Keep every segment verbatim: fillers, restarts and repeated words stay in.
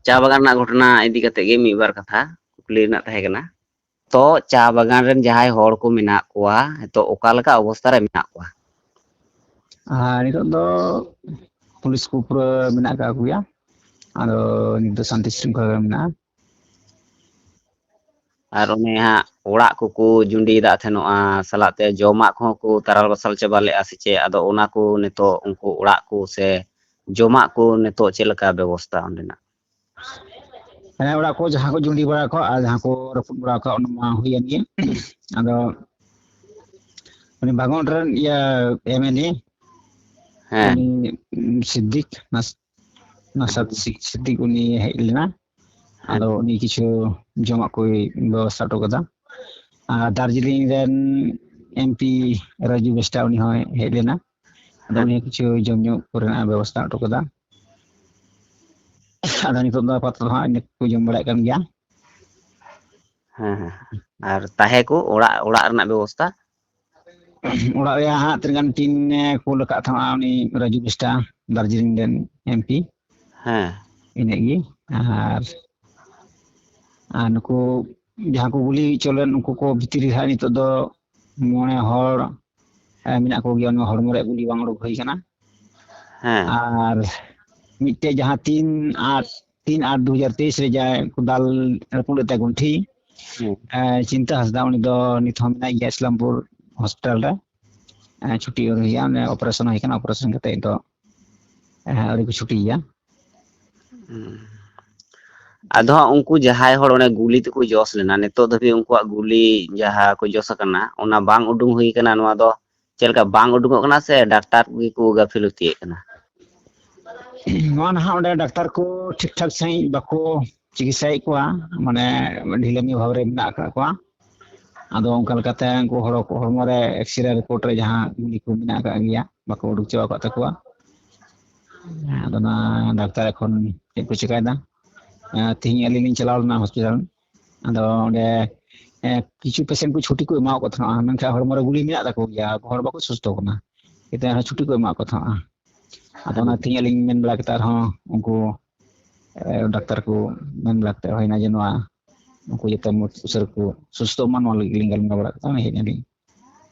ᱪᱟ ᱵᱟᱜᱟᱱ ᱨᱮᱱᱟᱜ ᱜᱷᱚᱴᱚᱱᱟ ᱤᱫᱤ ᱠᱟᱛᱮ ᱜᱮ ᱢᱤᱫ ᱵᱟᱨ ᱠᱟᱛᱷᱟ ᱠᱩᱠᱞᱤ ᱨᱮᱱᱟᱜ ᱛᱟᱦᱮᱸ ᱠᱟᱱᱟ᱾ ᱛᱚ ᱪᱟ ᱵᱟᱜᱟᱱ ᱨᱮᱱ ᱡᱟᱦᱟᱸᱭ ᱦᱚᱲ ᱠᱚ ᱢᱮᱱᱟᱜ ᱠᱚᱣᱟ, ᱱᱤᱛᱚᱜ ᱚᱠᱟ ᱞᱮᱠᱟ ᱚᱵᱚᱥᱛᱟ ᱨᱮ ᱢᱮᱱᱟᱜ ᱠᱚᱣᱟ? ᱟᱨ ᱱᱤᱛᱚᱜ ᱫᱚ ᱯᱩᱞᱤᱥ ᱠᱚ ᱯᱩᱨᱟᱹ ᱢᱮᱱᱟᱜ ᱟᱠᱟᱫ ᱠᱚᱜᱮᱭᱟ᱾ ᱟᱫᱚ ᱱᱤᱛ ᱫᱚ ᱥᱟᱱᱛᱤ ᱥᱨᱤᱝᱠᱷᱚᱞᱟ ᱨᱮ ᱢᱮᱱᱟᱜᱼᱟ᱾ ᱟᱨ ᱚᱱᱮ ᱦᱟᱸᱜ ᱚᱲᱟᱜ ᱠᱚᱠᱚ ᱡᱩᱸᱰᱤᱭᱮᱫᱟ ᱛᱟᱦᱮᱱᱚᱜᱼᱟ, ᱥᱟᱞᱟᱜ ᱛᱮ ᱡᱚᱢᱟᱜ ᱠᱚᱦᱚᱸ ᱠᱚ ᱛᱟᱨᱟᱞ ᱵᱟᱥᱟᱞ ᱪᱟᱵᱟ ᱞᱮᱫᱼᱟ ᱥᱮ ᱪᱮᱫ? ᱟᱫᱚ ᱚᱱᱟ ᱠᱚ ᱱᱤᱛᱚᱜ ᱩᱱᱠᱩ ᱚᱲᱟᱜ ᱠᱚ ᱥᱮ ᱡᱚᱢᱟᱜ ᱠᱚ ᱱᱤᱛᱚᱜ ᱪᱮᱫ ᱞᱮᱠᱟ ᱵᱮᱵᱚᱥᱛᱟ ᱚᱸᱰᱮᱱᱟᱜ? ᱦᱮᱸ, ᱚᱲᱟᱜ ᱠᱚ ᱡᱟᱦᱟᱸ ᱠᱚ ᱡᱩᱸᱰᱤ ᱵᱟᱲᱟ ᱠᱚ ᱟᱨ ᱡᱟᱦᱟᱸ ᱠᱚ ᱨᱟᱹᱯᱩᱫ ᱵᱟᱲᱟ ᱠᱚ, ᱚᱱᱟ ᱢᱟ ᱦᱩᱭᱮᱱ ᱜᱮ᱾ ᱟᱫᱚ ᱩᱱᱤ ᱵᱷᱟᱜᱚᱱ ᱨᱮᱱ ᱤᱭᱟᱹ ᱮᱢ ᱮᱱ ᱮ ᱦᱮᱸ᱾ ᱩᱱᱤ ᱥᱤᱫᱫᱤᱠ ᱱᱟᱥ-, ᱱᱟᱥᱟᱫ ᱥᱤ-, ᱥᱤᱫᱫᱤᱠ ᱩᱱᱤ ᱦᱮᱡ ᱞᱮᱱᱟ᱾ ᱟᱫᱚ ᱩᱱᱤ ᱠᱤᱪᱷᱩ ᱡᱚᱢᱟᱜ ᱠᱚᱭ ᱵᱮᱵᱚᱥᱛᱷᱟ ᱦᱚᱴᱚ ᱠᱟᱫᱟ᱾ ᱟᱨ ᱫᱟᱨᱡᱤᱞᱤᱝ ᱨᱮᱱ ᱮᱢ ᱯᱤ ᱨᱟᱡᱩ ᱵᱮᱥᱴᱟ ᱩᱱᱤ ᱦᱚᱸᱭ ᱦᱮᱡ ᱞᱮᱱᱟ᱾ ᱟᱫᱚ ᱩᱱᱤ ᱦᱚᱸ ᱠᱤᱪᱷᱩ ᱡᱚᱢ ᱧᱩ ᱠᱚᱨᱮᱱᱟᱜ ᱵᱮᱵᱚᱥᱛᱷᱟ ᱦᱚᱴᱚ ᱠᱟᱫᱟ᱾ ᱟᱫᱚ ᱱᱤᱛᱚᱜ ᱫᱚ ᱟᱯᱟᱛᱚᱛᱚ ᱦᱟᱸᱜ ᱤᱱᱟᱹ ᱠᱚ ᱡᱚᱢ ᱵᱟᱲᱟᱭᱮᱫ ᱠᱟᱱ ᱜᱮᱭᱟ᱾ ᱦᱮᱸ, ᱦᱮᱸ᱾ ᱟᱨ ᱛᱟᱦᱮᱸ ᱠᱚ, ᱚᱲᱟᱜ, ᱚᱲᱟᱜ ᱨᱮᱱᱟᱜ ᱵᱮᱵᱚᱥᱛᱷᱟ? ᱚᱲᱟᱜ ᱨᱮᱭᱟᱜ ᱦᱟᱸᱜ ᱛᱤᱱᱟᱹᱜ ᱜᱟᱱ ᱴᱤᱱ ᱮ ᱠᱩᱞ ᱟᱠᱟᱫ ᱛᱟᱦᱮᱸᱱᱟ ᱩᱱᱤ ᱨᱟᱡᱩ ᱵᱮᱥᱴᱟ, ᱫᱟᱨᱡᱤᱞᱤᱝ ᱨᱮᱱ ᱮᱢ ᱯᱤ᱾ ᱦᱮᱸ᱾ ᱤᱱᱟᱹᱜ ᱜᱮ᱾ ᱟᱨ, ᱟᱨ ᱱᱩᱠᱩ ᱡᱟᱦᱟᱸ ᱠᱚ ᱜᱩᱞᱤ ᱦᱚᱪᱚ ᱞᱮᱱ, ᱩᱱᱠᱩ ᱠᱚ ᱵᱷᱤᱛᱤᱨ ᱨᱮ ᱦᱟᱸᱜ ᱱᱤᱛᱚᱜ ᱫᱚ ᱢᱚᱬᱮ ᱦᱚᱲ, ᱮ, ᱢᱮᱱᱟᱜ ᱠᱚᱜᱮᱭᱟ᱾ ᱚᱱᱟ ᱦᱚᱲᱢᱚ ᱨᱮᱭᱟᱜ ᱜᱩᱞᱤ ᱵᱟᱝ ᱩᱰᱩᱠ ᱦᱩᱭ ᱠᱟᱱᱟ᱾ ᱦᱮᱸ᱾ ᱟᱨ ᱢᱤᱫᱴᱮᱡ ᱡᱟᱦᱟᱸ ᱛᱤᱱ ᱟᱴ, ᱛᱤᱱ ᱟᱴ ᱫᱩ ᱦᱟᱡᱟᱨ ᱛᱮᱭᱤᱥ ᱨᱮ ᱡᱟᱦᱟᱸᱭ ᱠᱚ ᱫᱟᱞ ᱨᱟᱹᱯᱩᱫ ᱞᱮᱫ ᱛᱟᱭ ᱜᱩᱱᱴᱷᱤ, ᱦᱮᱸ᱾ ᱮ, ᱪᱤᱱᱛᱟᱹ ᱦᱟᱸᱥᱫᱟ, ᱩᱱᱤ ᱫᱚ ᱱᱤᱛ ᱦᱚᱸ ᱢᱮᱱᱟᱭ ᱜᱮᱭᱟ ᱤᱥᱞᱟᱢᱯᱩᱨ ᱦᱚᱥᱯᱤᱴᱟᱞ ᱨᱮ᱾ ᱮ, ᱪᱷᱩᱴᱤ ᱟᱹᱣᱨᱤ ᱦᱩᱭᱩᱜᱼᱟ, ᱚᱱᱮ ᱚᱯᱟᱨᱮᱥᱚᱱ ᱦᱩᱭ ᱠᱟᱱᱟ, ᱚᱯᱟᱨᱮᱥᱚᱱ ᱠᱟᱛᱮ ᱱᱤᱛᱚᱜ, ᱮ, ᱟᱹᱣᱨᱤ ᱠᱚ ᱪᱷᱩᱴᱤᱭᱮᱭᱟ᱾ ᱦᱩᱸ᱾ ᱟᱫᱚ ᱦᱟᱸᱜ ᱩᱱᱠᱩ ᱡᱟᱦᱟᱸᱭ ᱦᱚᱲ ᱚᱱᱮ ᱜᱩᱞᱤ ᱛᱮᱠᱚ ᱡᱚᱥ ᱞᱮᱱᱟ, ᱱᱤᱛᱚᱜ ᱫᱷᱟᱹᱵᱤᱡ ᱩᱱᱠᱩᱣᱟᱜ ᱜᱩᱞᱤ ᱡᱟᱦᱟᱸ ᱠᱚ ᱡᱚᱥ ᱟᱠᱟᱱᱟ, ᱚᱱᱟ ᱵᱟᱝ ᱩᱰᱩᱝ ᱦᱩᱭ ᱟᱠᱟᱱᱟ, ᱱᱚᱣᱟ ᱫᱚ ᱪᱮᱫ ᱞᱮᱠᱟ ᱵᱟᱝ ᱩᱰᱩᱝᱚᱜ ᱠᱟᱱᱟ ᱥᱮ ᱰᱟᱠᱛᱟᱨ ᱠᱚᱜᱮ ᱠᱚ ᱜᱟᱹᱯᱷᱤᱞᱚᱛᱤᱭᱮᱫ ᱠᱟᱱᱟ? ᱱᱚᱣᱟ ᱱᱟᱦᱟᱜ ᱚᱸᱰᱮ ᱰᱟᱠᱛᱟᱨ ᱠᱚ ᱴᱷᱤᱠ ᱴᱷᱟᱠ ᱥᱟᱺᱦᱤᱡ ᱵᱟᱠᱚ ᱪᱤᱠᱤᱛᱥᱟᱭᱮᱫ ᱠᱚᱣᱟ, ᱢᱟᱱᱮ ᱰᱷᱤᱞᱟᱹᱢᱤ ᱵᱷᱟᱵᱽ ᱨᱮ ᱢᱮᱱᱟᱜ ᱟᱠᱟᱫ ᱠᱚᱣᱟ᱾ ᱟᱫᱚ ᱚᱱᱠᱟ ᱞᱮᱠᱟᱛᱮ ᱩᱱᱠᱩ ᱦᱚᱲ ᱠᱚ ᱦᱚᱲᱢᱚ ᱨᱮ ᱮᱠᱥᱨᱮ ᱨᱤᱯᱳᱨᱴ ᱨᱮ ᱡᱟᱦᱟᱸ ᱜᱩᱞᱤ ᱠᱚ ᱢᱮᱱᱟᱜ ᱟᱠᱟᱫ ᱜᱮᱭᱟ, ᱵᱟᱠᱚ ᱩᱰᱩᱠ ᱪᱟᱵᱟ ᱟᱠᱟᱫ ᱛᱟᱠᱚᱣᱟ᱾ ᱟᱫᱚ ᱚᱱᱟ ᱰᱟᱠᱛᱟᱨ ᱮᱠᱷᱚᱱ ᱪᱮᱫ ᱠᱚ ᱪᱤᱠᱟᱭᱮᱫᱟ? ᱮᱸ, ᱛᱮᱦᱮᱧ ᱟᱹᱞᱤᱧ ᱞᱤᱧ ᱪᱟᱞᱟᱣ ᱞᱮᱱᱟ ᱦᱚᱥᱯᱤᱴᱟᱞ᱾ ᱟᱫᱚ ᱚᱸᱰᱮ, ᱮᱸ, ᱠᱤᱪᱷᱩ ᱯᱮᱥᱮᱱᱴ ᱠᱚ ᱪᱷᱩᱴᱤ ᱠᱚ ᱮᱢᱟᱣᱟᱫ ᱠᱚ ᱛᱟᱦᱮᱱᱟ, ᱢᱮᱱᱠᱷᱟᱱ ᱦᱚᱲᱢᱚ ᱨᱮ ᱜᱩᱞᱤ ᱢᱮᱱᱟᱜ ᱛᱟᱠᱚ ᱜᱮᱭᱟ, ᱦᱚᱲ ᱵᱟᱠᱚ ᱥᱩᱥᱛᱷᱚ ᱠᱟᱱᱟ᱾ ᱮᱱᱛᱮ ᱨᱮᱦᱚᱸ ᱪᱷᱩᱴᱤ ᱠᱚ ᱮᱢᱟᱣᱟᱫ ᱠᱚ ᱛᱟᱦᱮᱱᱟ᱾ ᱟᱫᱚ ᱚᱱᱟ ᱛᱮᱦᱮᱧ ᱟᱹᱞᱤᱧ ᱢᱮᱱ ᱵᱟᱲᱟ ᱠᱮᱫᱟ, ᱟᱨᱦᱚᱸ ᱩᱱᱠᱩ ᱰᱟᱠᱛᱟᱨ ᱠᱚ ᱢᱮᱱ ᱵᱟᱲᱟ ᱠᱟᱛᱮ ᱦᱩᱭᱱᱟ ᱡᱮ ᱱᱚᱣᱟ ᱩᱱᱠᱩ ᱡᱚᱛᱚ ᱩᱥᱟᱹᱨᱟ ᱠᱚ ᱥᱩᱥᱛᱷᱚᱜ ᱢᱟ, ᱱᱚᱣᱟ ᱞᱟᱹᱜᱤᱫ ᱞᱤᱧ ᱜᱟᱞᱢᱟᱨᱟᱣ ᱵᱟᱲᱟ ᱠᱟᱛᱮ ᱦᱮᱡ ᱮᱱᱟᱞᱤᱧ᱾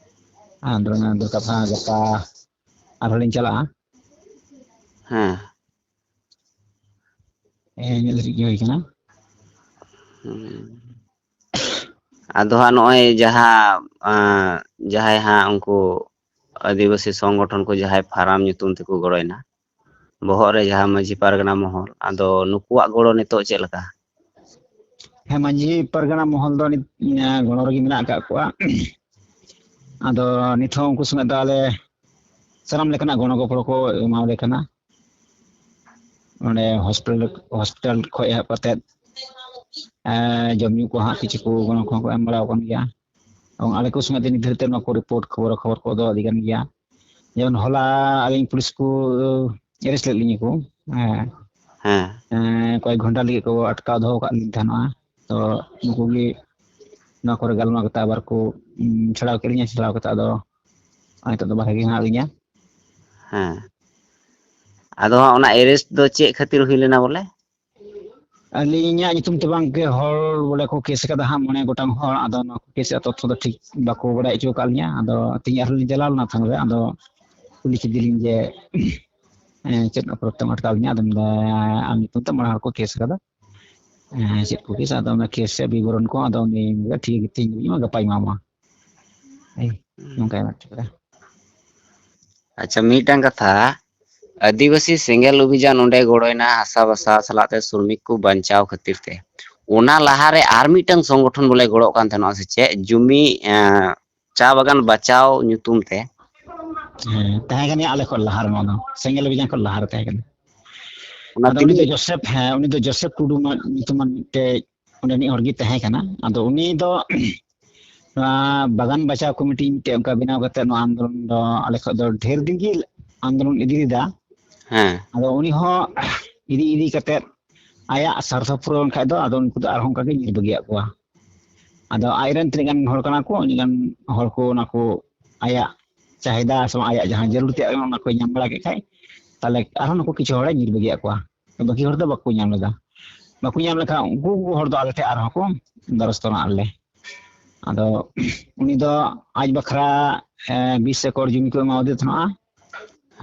ᱟᱫᱚ ᱚᱱᱟ ᱫᱚ ᱠᱟᱛᱷᱟ ᱜᱟᱯᱟ ᱟᱨᱦᱚᱸ ᱞᱤᱧ ᱪᱟᱞᱟᱜᱼᱟ᱾ ᱦᱮᱸ᱾ ᱦᱮᱸ, ᱤᱱᱟᱹᱜ ᱫᱷᱟᱹᱨᱤᱡ ᱜᱮ ᱦᱩᱭ ᱠᱟᱱᱟ᱾ ᱦᱩᱸ᱾ ᱟᱫᱚ ᱦᱟᱸᱜ ᱱᱚᱜᱼᱚᱭ ᱡᱟᱦᱟᱸ ᱟᱸ, ᱡᱟᱦᱟᱸᱭ ᱦᱟᱸᱜ ᱩᱱᱠᱩ ᱟᱹᱫᱤᱵᱟᱹᱥᱤ ᱥᱚᱝᱜᱚᱴᱷᱚᱱ ᱠᱚ ᱡᱟᱦᱟᱸᱭ ᱯᱷᱟᱨᱟᱢ ᱧᱩᱛᱩᱢ ᱛᱮᱠᱚ ᱜᱚᱲᱚᱭᱮᱱᱟ, ᱵᱚᱦᱚᱜ ᱨᱮ ᱡᱟᱦᱟᱸ ᱢᱟᱹᱡᱷᱤ ᱯᱟᱨᱜᱟᱱᱟ ᱢᱚᱦᱚᱞ, ᱟᱫᱚ ᱱᱩᱠᱩᱣᱟᱜ ᱜᱚᱲᱚ ᱱᱤᱛᱚᱜ ᱪᱮᱫ ᱞᱮᱠᱟ? ᱦᱮᱸ, ᱢᱟᱹᱡᱷᱤ ᱯᱟᱨᱜᱟᱱᱟ ᱢᱚᱦᱚᱞ ᱫᱚ ᱱᱤᱛ ᱜᱚᱲᱚ ᱨᱮᱜᱮ ᱢᱮᱱᱟᱜ ᱟᱠᱟᱫ ᱠᱚᱣᱟ᱾ ᱟᱫᱚ ᱱᱤᱛ ᱦᱚᱸ ᱩᱱᱠᱩ ᱥᱚᱸᱜᱮ ᱫᱚ ᱟᱞᱮ ᱥᱟᱱᱟᱢ ᱞᱮᱠᱟᱱᱟᱜ ᱜᱚᱲᱚ ᱜᱚᱯᱚᱲᱚ ᱠᱚ ᱮᱢᱟᱣᱟᱞᱮ ᱠᱟᱱᱟ᱾ ᱚᱸᱰᱮ ᱦᱚᱥᱯᱤᱴᱟᱞ ᱦᱚᱥᱯᱤᱴᱟᱞ ᱠᱷᱚᱱ ᱮᱦᱚᱵ ᱠᱟᱛᱮᱫ ᱡᱚᱢ ᱧᱩ ᱠᱚ ᱦᱟᱸᱜ ᱠᱤᱪᱷᱩ ᱠᱚ ᱜᱚᱲᱚ ᱠᱚᱦᱚᱸ ᱠᱚ ᱮᱢ ᱵᱟᱲᱟ ᱟᱠᱟᱱ ᱜᱮᱭᱟ᱾ ᱮᱵᱚᱝ ᱟᱞᱮ ᱠᱚ ᱥᱚᱸᱜᱮ ᱛᱮ ᱱᱤᱛ ᱫᱷᱟᱹᱨᱤᱡ ᱛᱮ ᱱᱚᱣᱟ ᱠᱚ ᱨᱤᱯᱳᱨᱴ ᱠᱷᱚᱵᱚᱨᱟ ᱠᱷᱚᱵᱚᱨ ᱠᱚᱫᱚ ᱟᱹᱰᱤ ᱜᱟᱱ ᱜᱮᱭᱟ᱾ ᱡᱮᱢᱚᱱ ᱦᱚᱞᱟ ᱟᱹᱞᱤᱧ ᱯᱩᱞᱤᱥ ᱠᱚ ᱮᱨᱮᱥᱴ ᱞᱮᱫ ᱞᱤᱧᱟ ᱠᱚ᱾ ᱦᱮᱸ᱾ ᱦᱮᱸ᱾ ᱮᱸ, ᱠᱚᱭᱮᱠ ᱜᱷᱚᱱᱴᱟ ᱞᱟᱹᱜᱤᱫ ᱠᱚ ᱟᱴᱠᱟᱣ ᱫᱚᱦᱚ ᱟᱠᱟᱫ ᱞᱤᱧ ᱛᱟᱦᱮᱱᱟ᱾ ᱛᱚ ᱱᱩᱠᱩ ᱜᱮ ᱱᱚᱣᱟ ᱠᱚᱨᱮ ᱜᱟᱞᱢᱟᱨᱟᱣ ᱠᱟᱛᱮ ᱟᱵᱟᱨ ᱠᱚ, ᱩᱸ, ᱪᱷᱟᱲᱟᱣ ᱠᱮᱫ ᱞᱤᱧᱟ᱾ ᱪᱷᱟᱲᱟᱣ ᱠᱟᱛᱮ ᱟᱫᱚ ᱱᱤᱛᱚᱜ ᱫᱚ ᱵᱟᱨᱦᱮ ᱜᱮ ᱦᱮᱱᱟᱜ ᱞᱤᱧᱟ᱾ ᱦᱮᱸ᱾ ᱟᱫᱚ ᱦᱟᱸᱜ ᱚᱱᱟ ᱮᱨᱮᱥᱴ ᱫᱚ ᱪᱮᱫ ᱠᱷᱟᱹᱛᱤᱨ ᱦᱩᱭ ᱞᱮᱱᱟ ᱵᱚᱞᱮ? ᱟᱹᱞᱤᱧᱟᱜ ᱧᱩᱛᱩᱢ ᱛᱮ ᱵᱟᱝ ᱜᱮ ᱦᱚᱲ ᱵᱚᱞᱮ ᱠᱚ ᱠᱮᱥ ᱟᱠᱟᱫᱟ ᱦᱟᱸᱜ, ᱢᱚᱬᱮ ᱜᱚᱴᱟᱝ ᱦᱚᱲ᱾ ᱟᱫᱚ ᱱᱚᱣᱟ ᱠᱚ ᱠᱮᱥ ᱨᱮᱭᱟᱜ ᱛᱚᱛᱛᱷᱚ ᱫᱚ ᱴᱷᱤᱠ ᱵᱟᱠᱚ ᱵᱟᱲᱟᱭ ᱦᱚᱪᱚ ᱟᱠᱟᱫ ᱞᱤᱧᱟ᱾ ᱟᱫᱚ ᱛᱮᱦᱮᱧ ᱟᱨᱦᱚᱸ ᱞᱤᱧ ᱪᱟᱞᱟᱣ ᱞᱮᱱᱟ ᱛᱷᱟᱱᱟ ᱨᱮ, ᱟᱫᱚ ᱠᱩᱞᱤ ᱠᱮᱫᱮᱞᱤᱧ ᱡᱮ, ᱮᱸ, ᱪᱮᱫ ᱚᱯᱨᱟᱫᱷ ᱛᱮᱢ ᱟᱴᱠᱟᱣ ᱞᱤᱧᱟ? ᱟᱫᱚ ᱢᱮᱱᱫᱟ, ᱟᱢ ᱧᱩᱛᱩᱢ ᱛᱮ ᱢᱚᱬᱮ ᱦᱚᱲ ᱠᱚ ᱠᱮᱥ ᱟᱠᱟᱫᱟ᱾ ᱦᱮᱸ, ᱪᱮᱫ ᱠᱚ ᱠᱮᱥ? ᱟᱫᱚ ᱚᱱᱟ ᱠᱮᱥ ᱨᱮᱭᱟᱜ ᱵᱤᱵᱚᱨᱚᱱ ᱠᱚ ᱟᱫᱚ ᱩᱱᱤ ᱢᱮᱱᱫᱟ, ᱴᱷᱤᱠ ᱜᱮᱭᱟ, ᱛᱮᱦᱮᱧ ᱜᱟᱯᱟᱧ ᱮᱢᱟᱢᱟ᱾ ᱮᱭ, ᱱᱚᱝᱠᱟᱭ ᱢᱮᱱ ᱦᱚᱪᱚ ᱠᱮᱫᱟ᱾ ᱟᱪᱪᱷᱟ, ᱢᱤᱫᱴᱟᱝ ᱠᱟᱛᱷᱟ, ᱟᱹᱫᱤᱵᱟᱹᱥᱤ ᱥᱮᱸᱜᱮᱞ ᱚᱵᱷᱤᱡᱟᱱ ᱚᱸᱰᱮ ᱜᱚᱲᱚᱭᱮᱱᱟ ᱦᱟᱥᱟ ᱵᱷᱟᱥᱟ ᱥᱟᱞᱟᱜ ᱛᱮ ᱥᱨᱚᱢᱤᱠ ᱠᱚ ᱵᱟᱧᱪᱟᱣ ᱠᱷᱟᱹᱛᱤᱨ ᱛᱮ, ᱚᱱᱟ ᱞᱟᱦᱟᱨᱮ ᱟᱨ ᱢᱤᱫᱴᱟᱝ ᱥᱚᱝᱜᱚᱴᱷᱚᱱ ᱵᱚᱞᱮ ᱜᱚᱲᱚᱜ ᱠᱟᱱ ᱛᱟᱦᱮᱱᱟ ᱥᱮ ᱪᱮᱫ, ᱡᱩᱢᱤ, ᱮᱸ, ᱪᱟ ᱵᱟᱜᱟᱱ ᱵᱟᱪᱟᱣ ᱧᱩᱛᱩᱢ ᱛᱮ? ᱦᱮᱸ, ᱛᱟᱦᱮᱸ ᱠᱟᱱ ᱜᱮᱭᱟ ᱟᱞᱮ ᱠᱷᱚᱱ ᱞᱟᱦᱟ ᱨᱮ, ᱱᱚᱣᱟ ᱫᱚ ᱥᱮᱸᱜᱮᱞ ᱚᱵᱷᱤᱡᱟᱱ ᱠᱷᱚᱱ ᱞᱟᱦᱟ ᱨᱮ ᱛᱟᱦᱮᱸ ᱠᱟᱱᱟ᱾ ᱚᱱᱟ ᱟᱫᱚ ᱩᱱᱤ ᱫᱚ ᱛᱤᱱᱟᱹᱜ? ᱡᱳᱥᱮᱯ, ᱦᱮᱸ, ᱩᱱᱤ ᱫᱚ ᱡᱳᱥᱮᱯ ᱴᱩᱰᱩ ᱧᱩᱛᱩᱢᱟᱱ ᱢᱤᱫᱴᱮᱡ ᱚᱸᱰᱮᱱᱤᱡ ᱦᱚᱲ ᱜᱮ ᱛᱟᱦᱮᱸ ᱠᱟᱱᱟ᱾ ᱟᱫᱚ ᱩᱱᱤ ᱫᱚ ᱱᱚᱣᱟ ᱵᱟᱜᱟᱱ ᱵᱟᱪᱟᱣ ᱠᱚᱢᱤᱴᱤ ᱢᱤᱫᱴᱮᱡ ᱚᱱᱠᱟ ᱵᱮᱱᱟᱣ ᱠᱟᱛᱮ ᱱᱚᱣᱟ ᱟᱱᱫᱳᱞᱚᱱ ᱫᱚ ᱟᱞᱮ ᱠᱷᱚᱱ ᱫᱚ ᱰᱷᱮᱨ ᱫᱤᱱ ᱜᱮ ᱟᱱᱫᱳᱞᱚᱱ ᱤᱫᱤ ᱞᱮᱫᱟ᱾ ᱦᱮᱸ᱾ ᱟᱫᱚ ᱩᱱᱤ ᱦᱚᱸ ᱤᱫᱤ ᱤᱫᱤ ᱠᱟᱛᱮ ᱟᱭᱟᱜ ᱥᱟᱨᱛᱷᱚ ᱯᱩᱨᱟᱹᱣ ᱞᱮᱱ ᱠᱷᱟᱡ ᱫᱚ ᱟᱫᱚ ᱩᱱᱠᱩ ᱫᱚ ᱟᱨᱦᱚᱸ ᱚᱱᱠᱟ ᱜᱮ ᱧᱤᱨ ᱵᱟᱹᱜᱤᱭᱟᱜ ᱠᱚᱣᱟ᱾ ᱟᱫᱚ ᱟᱡ ᱨᱮᱱ ᱛᱤᱱᱟᱹᱜ ᱜᱟᱱ ᱦᱚᱲ ᱠᱟᱱᱟ ᱠᱚ, ᱩᱱᱟᱹᱜ ᱜᱟᱱ ᱦᱚᱲ ᱠᱚ ᱚᱱᱟ ᱠᱚ ᱟᱭᱟᱜ ᱪᱟᱦᱤᱫᱟ ᱥᱮ ᱟᱭᱟᱜ ᱡᱟᱦᱟᱸ ᱡᱟᱹᱨᱩᱲ ᱛᱮᱭᱟᱜ ᱠᱟᱱᱟ, ᱚᱱᱟ ᱠᱚᱭ ᱧᱟᱢ ᱵᱟᱲᱟ ᱠᱮᱫ ᱠᱷᱟᱡ, ᱛᱟᱦᱞᱮ ᱟᱨᱦᱚᱸ ᱱᱩᱠᱩ ᱠᱤᱪᱷᱩ ᱦᱚᱲᱮ ᱧᱤᱨ ᱵᱟᱹᱜᱤᱭᱟᱜ ᱠᱚᱣᱟ᱾ ᱵᱟᱹᱠᱤ ᱦᱚᱲ ᱫᱚ ᱵᱟᱠᱚ ᱧᱟᱢ ᱞᱮᱫᱟ᱾ ᱵᱟᱠᱚ ᱧᱟᱢ ᱞᱮᱠᱷᱟᱱ ᱩᱱᱠᱩ ᱦᱚᱲ ᱫᱚ ᱟᱞᱮ ᱴᱷᱮᱱ ᱟᱨᱦᱚᱸ ᱠᱚ ᱫᱟᱨᱚᱥᱛᱚ ᱨᱮᱱᱟᱜ ᱞᱮ᱾ ᱟᱫᱚ ᱩᱱᱤ ᱫᱚ ᱟᱡ ᱵᱟᱠᱷᱨᱟ ᱵᱤᱥ ᱮᱠᱚᱨ ᱡᱚᱢᱤ ᱠᱚ ᱮᱢᱟᱣᱟᱫᱮ ᱛᱟᱦᱮᱱᱟ᱾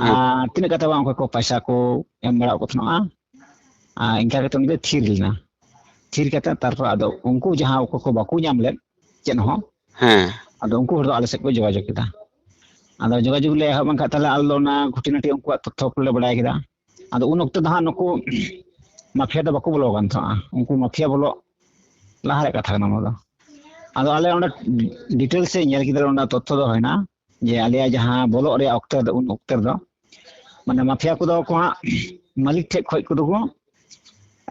ᱟᱨ ᱛᱤᱱᱟᱹᱜ ᱠᱟᱛᱮ ᱵᱟᱝ ᱚᱠᱚᱭ ᱠᱚ ᱯᱚᱭᱥᱟ ᱠᱚ ᱮᱢ ᱵᱟᱲᱟᱣ ᱠᱚ ᱛᱟᱦᱮᱱᱟ᱾ ᱟᱨ ᱤᱱᱠᱟ ᱠᱟᱛᱮ ᱩᱱᱤ ᱫᱚ ᱛᱷᱤᱨ ᱞᱮᱱᱟ᱾ ᱛᱷᱤᱨ ᱠᱟᱛᱮ ᱛᱟᱨᱯᱚᱨ ᱟᱫᱚ ᱩᱱᱠᱩ ᱡᱟᱦᱟᱸ ᱚᱠᱚᱭ ᱠᱚ ᱵᱟᱠᱚ ᱧᱟᱢ ᱞᱮᱫ ᱪᱮᱫ ᱦᱚᱸ, ᱦᱮᱸ ᱟᱫᱚ ᱩᱱᱠᱩ ᱦᱚᱲ ᱫᱚ ᱟᱞᱮ ᱥᱮᱫ ᱠᱚ ᱡᱳᱜᱟᱡᱳᱜᱽ ᱠᱮᱫᱟ᱾ ᱟᱫᱚ ᱡᱳᱜᱟᱡᱳᱜᱽ ᱞᱮ ᱮᱦᱚᱵ ᱮᱱ ᱠᱷᱟᱱ ᱛᱟᱦᱞᱮ ᱟᱞᱮ ᱫᱚ ᱚᱱᱟ ᱠᱷᱩᱴᱤᱱᱟᱹᱴᱤ ᱩᱱᱠᱩᱣᱟᱜ ᱛᱚᱛᱛᱷᱚ ᱠᱚᱞᱮ ᱵᱟᱲᱟᱭ ᱠᱮᱫᱟ᱾ ᱟᱫᱚ ᱩᱱ ᱚᱠᱛᱚ ᱫᱚ ᱦᱟᱸᱜ ᱱᱩᱠᱩ ᱢᱟᱯᱷᱤᱭᱟ ᱫᱚ ᱵᱟᱠᱚ ᱵᱚᱞᱚ ᱟᱠᱟᱱ ᱛᱟᱦᱮᱸᱜᱼᱟ᱾ ᱩᱱᱠᱩ ᱢᱟᱯᱷᱤᱭᱟ ᱵᱚᱞᱚᱜ ᱞᱟᱦᱟ ᱨᱮᱭᱟᱜ ᱠᱟᱛᱷᱟ ᱠᱟᱱᱟ ᱱᱚᱣᱟ ᱫᱚ᱾ ᱟᱫᱚ ᱟᱞᱮ ᱚᱸᱰᱮ ᱰᱤᱴᱮᱞᱥ ᱮ ᱧᱮᱞ ᱠᱮᱫᱟ, ᱚᱸᱰᱮ ᱛᱚᱛᱛᱷᱚ ᱫᱚ ᱦᱩᱭᱱᱟ ᱡᱮ ᱟᱞᱮᱭᱟᱜ ᱡᱟᱦᱟᱸ ᱵᱚᱞᱚᱜ ᱨᱮᱭᱟᱜ ᱚᱠᱛᱚ ᱫᱚ, ᱩᱱ ᱚᱠᱛᱚ ᱨᱮᱫᱚ ᱢᱟᱱᱮ ᱢᱟᱯᱷᱤᱭᱟ ᱠᱚᱫᱚ ᱠᱚ ᱦᱟᱸᱜ ᱢᱟᱹᱞᱤᱠ ᱴᱷᱮᱡ ᱠᱷᱚᱡ ᱠᱚᱫᱚ ᱠᱚ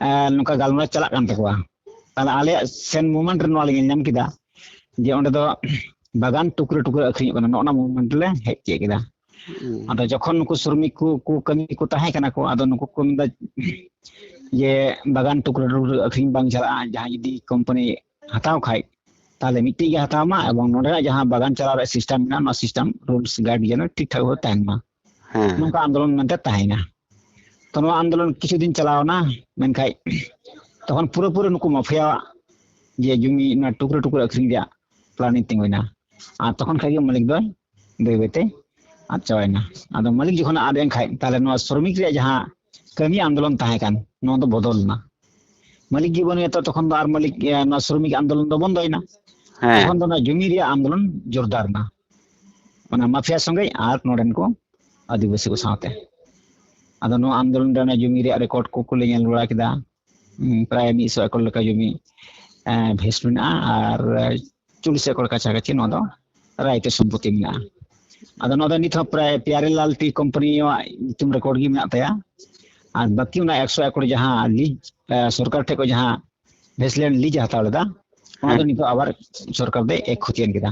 ᱮᱸ, ᱱᱚᱝᱠᱟ ᱜᱟᱞᱢᱟᱨᱟᱣ ᱪᱟᱞᱟᱜ ᱠᱟᱱ ᱛᱟᱠᱚᱣᱟ᱾ ᱛᱟᱦᱞᱮ ᱟᱞᱮᱭᱟᱜ ᱥᱮᱱ ᱢᱩᱢᱮᱱᱴ ᱨᱮ ᱱᱚᱣᱟ ᱞᱮ ᱧᱮᱞ ᱧᱟᱢ ᱠᱮᱫᱟ ᱡᱮ ᱚᱸᱰᱮ ᱫᱚ ᱵᱟᱜᱟᱱ ᱴᱩᱠᱨᱟᱹ ᱴᱩᱠᱨᱟᱹ ᱟᱹᱠᱷᱨᱤᱧᱚᱜ ᱠᱟᱱᱟ᱾ ᱱᱚᱜᱼᱚ ᱱᱚᱣᱟ ᱢᱩᱢᱮᱱᱴ ᱞᱮ ᱦᱮᱡ ᱛᱤᱭᱟᱹᱜ ᱠᱮᱫᱟ᱾ ᱟᱫᱚ ᱡᱚᱠᱷᱚᱱ ᱱᱩᱠᱩ ᱥᱨᱚᱢᱤᱠ ᱠᱚ, ᱠᱚ ᱠᱟᱹᱢᱤ ᱠᱚ ᱛᱟᱦᱮᱸ ᱠᱟᱱᱟ ᱠᱚ, ᱟᱫᱚ ᱱᱩᱠᱩ ᱠᱚ ᱢᱮᱱᱫᱟ ᱡᱮ ᱵᱟᱜᱟᱱ ᱴᱩᱠᱨᱟᱹ ᱴᱩᱠᱨᱟᱹ ᱟᱹᱠᱷᱨᱤᱧ ᱵᱟᱝ ᱪᱟᱞᱟᱜᱼᱟ, ᱡᱟᱦᱟᱸᱭ ᱡᱩᱫᱤ ᱠᱳᱢᱯᱟᱱᱤ ᱦᱟᱛᱟᱣ ᱠᱷᱟᱡ ᱛᱟᱦᱞᱮ ᱢᱤᱫᱴᱤᱡ ᱜᱮ ᱦᱟᱛᱟᱣ ᱢᱟ, ᱮᱵᱚᱝ ᱱᱚᱰᱮᱱᱟᱜ ᱡᱟᱦᱟᱸ ᱵᱟᱜᱟᱱ ᱪᱟᱞᱟᱣ ᱨᱮᱭᱟᱜ ᱥᱤᱥᱴᱮᱢ ᱢᱮᱱᱟᱜᱼᱟ, ᱱᱚᱣᱟ ᱥᱤᱥᱴᱮᱢ ᱨᱩᱞᱥ ᱜᱟᱭᱤᱰ ᱡᱮᱱᱚ ᱴᱷᱤᱠ ᱴᱷᱟᱠ ᱵᱷᱟᱵᱮ ᱛᱟᱦᱮᱱ ᱢᱟ᱾ ᱦᱮᱸ ᱱᱚᱝᱠᱟ ᱟᱱᱫᱳᱞᱚᱱ ᱢᱮᱱᱛᱮ ᱛᱟᱦᱮᱸᱭᱮᱱᱟ᱾ ᱛᱚ ᱱᱚᱣᱟ ᱟᱱᱫᱳᱞᱚᱱ ᱠᱤᱪᱷᱩ ᱫᱤᱱ ᱪᱟᱞᱟᱣ ᱮᱱᱟ, ᱢᱮᱱᱠᱷᱟᱡ ᱛᱚᱠᱷᱚᱱ ᱯᱩᱨᱟᱹᱯᱩᱨᱤ ᱱᱩᱠᱩ ᱢᱟᱯᱷᱤᱭᱟᱣᱟᱜ ᱡᱮ ᱡᱩᱢᱤ ᱱᱚᱣᱟ ᱴᱩᱠᱨᱟᱹ ᱴᱩᱠᱨᱟᱹ ᱟᱹᱠᱷᱨᱤᱧ ᱨᱮᱭᱟᱜ ᱯᱞᱟᱱᱤᱝ ᱛᱤᱸᱜᱩᱭᱮᱱᱟ᱾ ᱟᱨ ᱛᱚᱠᱷᱚᱱ ᱠᱷᱟᱡ ᱜᱮ ᱢᱟᱹᱞᱤᱠ ᱫᱚᱭ ᱵᱟᱹᱭ ᱵᱟᱹᱭᱛᱮ ᱟᱫ ᱪᱟᱵᱟᱭᱮᱱᱟ᱾ ᱟᱫᱚ ᱢᱟᱹᱞᱤᱠ ᱡᱚᱠᱷᱚᱱ ᱟᱫ ᱮᱱ ᱠᱷᱟᱡ, ᱛᱟᱦᱞᱮ ᱱᱚᱣᱟ ᱥᱨᱚᱢᱤᱠ ᱨᱮᱭᱟᱜ ᱡᱟᱦᱟᱸ ᱠᱟᱹᱢᱤ ᱟᱱᱫᱳᱞᱚᱱ ᱛᱟᱦᱮᱸ ᱠᱟᱱ, ᱱᱚᱣᱟ ᱫᱚ ᱵᱚᱫᱚᱞ ᱮᱱᱟ᱾ ᱢᱟᱹᱞᱤᱠ ᱜᱮ ᱵᱟᱹᱱᱩᱭᱟ, ᱛᱚ ᱛᱚᱠᱷᱚᱱ ᱫᱚ ᱟᱨ ᱢᱟᱹᱞᱤᱠ, ᱮ, ᱱᱚᱣᱟ ᱥᱨᱚᱢᱤᱠ ᱟᱱᱫᱳᱞᱚᱱ ᱫᱚ ᱵᱚᱱᱫᱚᱭᱮᱱᱟ᱾ ᱦᱮᱸ ᱛᱚᱠᱷᱚᱱ ᱫᱚ ᱚᱱᱟ ᱡᱩᱢᱤ ᱨᱮᱭᱟᱜ ᱟᱱᱫᱳᱞᱚᱱ ᱡᱳᱨᱫᱟᱨ ᱮᱱᱟ, ᱚᱱᱟ ᱢᱟᱯᱷᱤᱭᱟ ᱥᱚᱸᱜᱮ ᱟᱨ ᱱᱚᱰᱮᱱ ᱠᱚ ᱟᱹᱫᱤᱵᱟᱹᱥᱤ ᱠᱚ ᱥᱟᱶᱛᱮ᱾ ᱟᱫᱚ ᱱᱚᱣᱟ ᱟᱱᱫᱳᱞᱚᱱ ᱨᱮ ᱚᱱᱟ ᱡᱩᱢᱤ ᱨᱮᱭᱟᱜ ᱨᱮᱠᱚᱨᱰ ᱠᱚᱠᱚ ᱞᱮ ᱧᱮᱞ ᱵᱟᱲᱟ ᱠᱮᱫᱟ᱾ ᱦᱩᱸ, ᱯᱨᱟᱭ ᱢᱤᱫ ᱥᱚ ᱮᱠᱚᱨ ᱞᱮᱠᱟ ᱡᱩᱢᱤ, ᱮ, ᱵᱷᱮᱥᱴ ᱢᱮᱱᱟᱜᱼᱟ ᱟᱨ ᱪᱚᱞᱞᱤᱥ ᱮᱠᱚᱨ ᱠᱟᱪᱷᱟ ᱠᱟᱪᱷᱤ ᱱᱚᱣᱟ ᱫᱚ ᱨᱟᱭᱤᱛ ᱥᱚᱢᱯᱚᱛᱤ ᱢᱮᱱᱟᱜᱼᱟ᱾ ᱟᱫᱚ ᱱᱚᱣᱟ ᱫᱚ ᱱᱤᱛ ᱦᱚᱸ ᱯᱨᱟᱭ ᱯᱤᱭᱟᱨᱤᱞᱟᱞ ᱴᱤ ᱠᱳᱢᱯᱟᱱᱤᱭᱟᱜ ᱧᱩᱛᱩᱢ ᱨᱮᱠᱚᱨᱰ ᱜᱮ ᱢᱮᱱᱟᱜ ᱛᱟᱭᱟ᱾ ᱟᱨ ᱵᱟᱹᱠᱤ ᱚᱱᱟ ᱮᱠᱥᱚ ᱮᱠᱚᱨ ᱡᱟᱦᱟᱸ ᱞᱤᱡ, ᱮ, ᱥᱚᱨᱠᱟᱨ ᱴᱷᱮᱡ ᱠᱷᱚᱡ ᱡᱟᱦᱟᱸ ᱵᱷᱮᱥᱴ ᱞᱮᱱᱰ ᱞᱤᱡ ᱮ ᱦᱟᱛᱟᱣ ᱞᱮᱫᱟ, ᱚᱱᱟ ᱫᱚ ᱦᱮᱸ ᱱᱤᱛᱚᱜ ᱟᱵᱟᱨ ᱥᱚᱨᱠᱟᱨ ᱫᱚᱭ ᱮᱠ ᱠᱷᱚᱛᱤᱭᱟᱱ ᱠᱮᱫᱟ᱾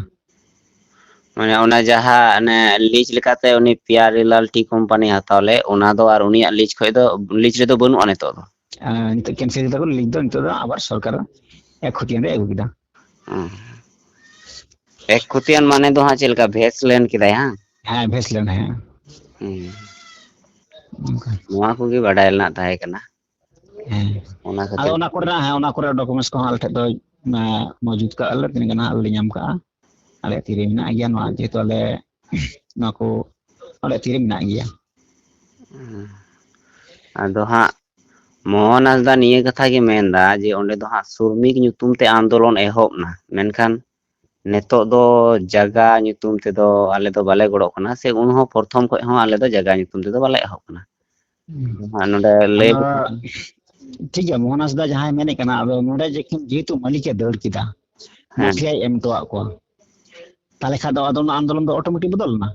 ᱢᱟᱱᱮ ᱚᱱᱟ ᱡᱟᱦᱟᱸ ᱚᱱᱮ ᱞᱤᱡ ᱞᱮᱠᱟᱛᱮ ᱩᱱᱤ ᱯᱤᱭᱟᱨᱤᱞᱟᱞ ᱴᱤ ᱠᱳᱢᱯᱟᱱᱤ ᱦᱟᱛᱟᱣ ᱞᱮᱫ, ᱚᱱᱟ ᱫᱚ ᱟᱨ ᱩᱱᱤᱭᱟᱜ ᱞᱤᱡ ᱠᱷᱚᱡ ᱫᱚ, ᱞᱤᱡ ᱨᱮᱫᱚ ᱵᱟᱹᱱᱩᱜᱼᱟ ᱱᱤᱛᱚᱜ ᱫᱚ᱾ ᱟᱨ ᱱᱤᱛᱚᱜ ᱠᱮᱱᱥᱮᱞ ᱠᱮᱫᱟ ᱠᱚ, ᱞᱤᱡ ᱫᱚ ᱱᱤᱛᱚᱜ ᱫᱚ ᱟᱵᱟᱨ ᱥᱚᱨᱠᱟᱨ ᱮᱠ ᱠᱷᱚᱛᱤᱭᱟᱱ ᱨᱮ ᱟᱹᱜᱩ ᱠᱮᱫᱟ᱾ ᱦᱩᱸ᱾ ᱮᱠ ᱠᱷᱚᱛᱤᱭᱟᱱ ᱢᱟᱱᱮ ᱫᱚ ᱦᱟᱸᱜ ᱪᱮᱫ ᱞᱮᱠᱟ, ᱵᱷᱮᱥ ᱞᱮᱱ ᱠᱮᱫᱟᱭ ᱦᱟᱸᱜ? ᱦᱮᱸ, ᱵᱷᱮᱥ ᱞᱮᱱ, ᱦᱮᱸ᱾ ᱦᱩᱸ᱾ ᱱᱚᱣᱟ ᱠᱚᱜᱮ ᱵᱟᱰᱟᱭ ᱨᱮᱱᱟᱜ ᱛᱟᱦᱮᱸ ᱠᱟᱱᱟ᱾ ᱦᱮᱸ᱾ ᱚᱱᱟ ᱟᱫᱚ ᱠᱷᱟᱹᱛᱤᱨ ᱚᱱᱟ ᱠᱚᱨᱮᱱᱟᱜ, ᱦᱮᱸ, ᱚᱱᱟ ᱠᱚᱨᱮ ᱰᱚᱠᱩᱢᱮᱱᱴᱥ ᱠᱚᱦᱚᱸ ᱟᱞᱮ ᱴᱷᱮᱱ ᱫᱚ, ᱮᱸ, ᱢᱚᱡᱩᱫ ᱠᱟᱜᱼᱟ ᱞᱮ, ᱛᱤᱱᱟᱹᱜ ᱜᱟᱱ ᱦᱟᱸᱜ ᱞᱮ ᱧᱟᱢ ᱠᱟᱜᱼᱟ᱾ ᱟᱞᱮᱭᱟᱜ ᱛᱤᱨᱮ ᱢᱮᱱᱟᱜ ᱜᱮᱭᱟ ᱱᱚᱣᱟ, ᱡᱮᱦᱮᱛᱩ ᱟᱞᱮ ᱱᱚᱣᱟ ᱠᱚ ᱟᱞᱮᱭᱟᱜ ᱛᱤᱨᱮ ᱢᱮᱱᱟᱜ ᱜᱮᱭᱟ᱾ ᱟᱫᱚ ᱦᱟᱸᱜ ᱢᱳᱦᱚᱱ ᱦᱟᱸᱥᱫᱟ ᱱᱤᱭᱟᱹ ᱠᱟᱛᱷᱟ ᱜᱮ ᱢᱮᱱᱫᱟ ᱡᱮ ᱚᱸᱰᱮ ᱫᱚ ᱦᱟᱸᱜ ᱥᱨᱚᱢᱤᱠ ᱧᱩᱛᱩᱢ ᱛᱮ ᱟᱱᱫᱳᱞᱚᱱ ᱮᱦᱚᱵ ᱮᱱᱟ, ᱢᱮᱱᱠᱷᱟᱱ ᱱᱤᱛᱚᱜ ᱫᱚ ᱡᱟᱜᱟ ᱧᱩᱛᱩᱢ ᱛᱮᱫᱚ ᱟᱞᱮ ᱫᱚ ᱵᱟᱞᱮ ᱜᱚᱲᱚᱜ ᱠᱟᱱᱟ, ᱥᱮ ᱩᱱ ᱦᱚᱸ ᱯᱨᱚᱛᱷᱚᱢ ᱠᱷᱚᱡ ᱦᱚᱸ ᱟᱞᱮ ᱫᱚ ᱡᱟᱜᱟ ᱧᱩᱛᱩᱢ ᱛᱮᱫᱚ ᱵᱟᱞᱮ ᱮᱦᱚᱵ ᱠᱟᱱᱟ᱾ ᱦᱩᱸ᱾ ᱟᱨ ᱱᱚᱰᱮ ᱞᱟᱹᱭ ᱟᱫᱚ ᱴᱷᱤᱠ ᱜᱮᱭᱟ, ᱢᱳᱦᱚᱱ ᱦᱟᱸᱥᱫᱟ ᱡᱟᱦᱟᱸᱭ ᱢᱮᱱᱮᱫ ᱠᱟᱱᱟ, ᱟᱫᱚ ᱱᱚᱰᱮ ᱡᱮ-, ᱡᱮᱦᱮᱛᱩ ᱢᱟᱹᱞᱤᱠᱮ ᱫᱟᱹᱲ ᱠᱮᱫᱟ, ᱦᱮᱸ᱾ ᱢᱟᱯᱷᱤᱭᱟᱭ ᱮᱢ ᱦᱚᱴᱚᱣᱟᱜ ᱠᱚᱣᱟ, ᱛᱟᱦᱚᱞᱮ ᱠᱷᱟᱱ ᱫᱚ ᱟᱫᱚ ᱚᱱᱟ ᱟᱱᱫᱳᱞᱚᱱ ᱫᱚ ᱚᱴᱳᱢᱮᱴᱤᱠ ᱵᱚᱫᱚᱞ ᱮᱱᱟ᱾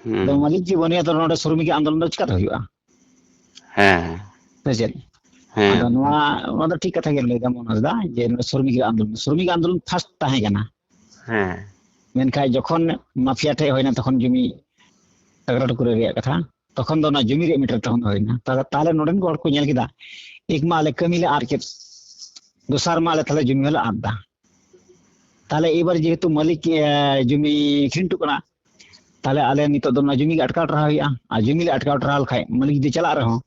ᱦᱩᱸ᱾ ᱟᱫᱚ ᱢᱟᱹᱞᱤᱠ ᱡᱩᱫᱤ ᱵᱟᱹᱱᱩᱭᱟ, ᱛᱟᱦᱚᱞᱮ ᱱᱚᱰᱮ ᱥᱨᱚᱢᱤᱠ ᱟᱱᱫᱳᱞᱚᱱ ᱫᱚ ᱪᱤᱠᱟᱹᱛᱮ ᱦᱩᱭᱩᱜᱼᱟ? ᱦᱮᱸ᱾ ᱥᱮ ᱪᱮᱫ? ᱦᱮᱸ᱾ ᱟᱫᱚ ᱱᱚᱣᱟ, ᱱᱚᱣᱟ ᱫᱚ ᱴᱷᱤᱠ ᱠᱟᱛᱷᱟ ᱜᱮᱢ ᱞᱟᱹᱭᱫᱟ ᱢᱳᱦᱚᱱ ᱦᱟᱸᱥᱫᱟ, ᱡᱮ ᱱᱚᱰᱮ ᱥᱨᱚᱢᱤᱠ ᱟᱱᱫᱳᱞᱚᱱ, ᱥᱨᱚᱢᱤᱠ ᱟᱱᱫᱳᱞᱚᱱ ᱯᱷᱟᱥᱴ ᱛᱟᱦᱮᱸ ᱠᱟᱱᱟ᱾ ᱦᱮᱸ᱾ ᱢᱮᱱᱠᱷᱟᱱ ᱡᱚᱠᱷᱚᱱ ᱢᱟᱯᱷᱤᱭᱟ ᱴᱷᱮᱡ ᱦᱩᱭᱱᱟ, ᱛᱚᱠᱷᱚᱱ ᱡᱩᱢᱤ ᱴᱟᱠᱨᱟ ᱴᱩᱠᱨᱟᱹ ᱨᱮᱭᱟᱜ ᱠᱟᱛᱷᱟ, ᱛᱚᱠᱷᱚᱱ ᱫᱚ ᱚᱱᱟ ᱡᱩᱢᱤ ᱨᱮᱭᱟᱜ ᱢᱤᱴᱟᱨ ᱛᱚᱠᱷᱚᱱ ᱫᱚ ᱦᱩᱭᱱᱟ᱾ ᱛᱟᱦᱞᱮ, ᱛᱟᱦᱞᱮ ᱱᱚᱰᱮᱱ ᱠᱚ ᱦᱚᱲ ᱠᱚ ᱧᱮᱞ ᱠᱮᱫᱟ, ᱮᱠ ᱢᱟ ᱟᱞᱮ ᱠᱟᱹᱢᱤ ᱞᱮ ᱟᱫ ᱠᱮᱫ, ᱫᱚᱥᱟᱨ ᱢᱟ ᱟᱞᱮ ᱛᱟᱦᱞᱮ ᱡᱩᱢᱤ ᱦᱚᱸᱞᱮ ᱟᱫ ᱫᱟ᱾ ᱛᱟᱦᱞᱮ ᱮᱵᱟᱨ ᱡᱮᱦᱮᱛᱩ ᱢᱟᱹᱞᱤᱠ, ᱮ, ᱡᱩᱢᱤ ᱟᱹᱠᱷᱨᱤᱧ ᱦᱚᱴᱚ ᱠᱟᱱᱟ, ᱛᱟᱦᱞᱮ ᱟᱞᱮ ᱱᱤᱛᱚᱜ ᱫᱚ ᱚᱱᱟ ᱡᱩᱢᱤ ᱜᱮ ᱟᱴᱠᱟᱣ ᱴᱟᱨᱦᱟᱣ ᱦᱩᱭᱩᱜᱼᱟ᱾ ᱟᱨ ᱡᱩᱢᱤ ᱞᱮ ᱟᱴᱠᱟᱣ ᱴᱟᱨᱦᱟᱣ ᱞᱮᱠᱷᱟᱡ ᱢᱟᱹᱞᱤᱠ ᱡᱩᱫᱤ ᱪᱟᱞᱟᱜ ᱨᱮᱦᱚᱸ,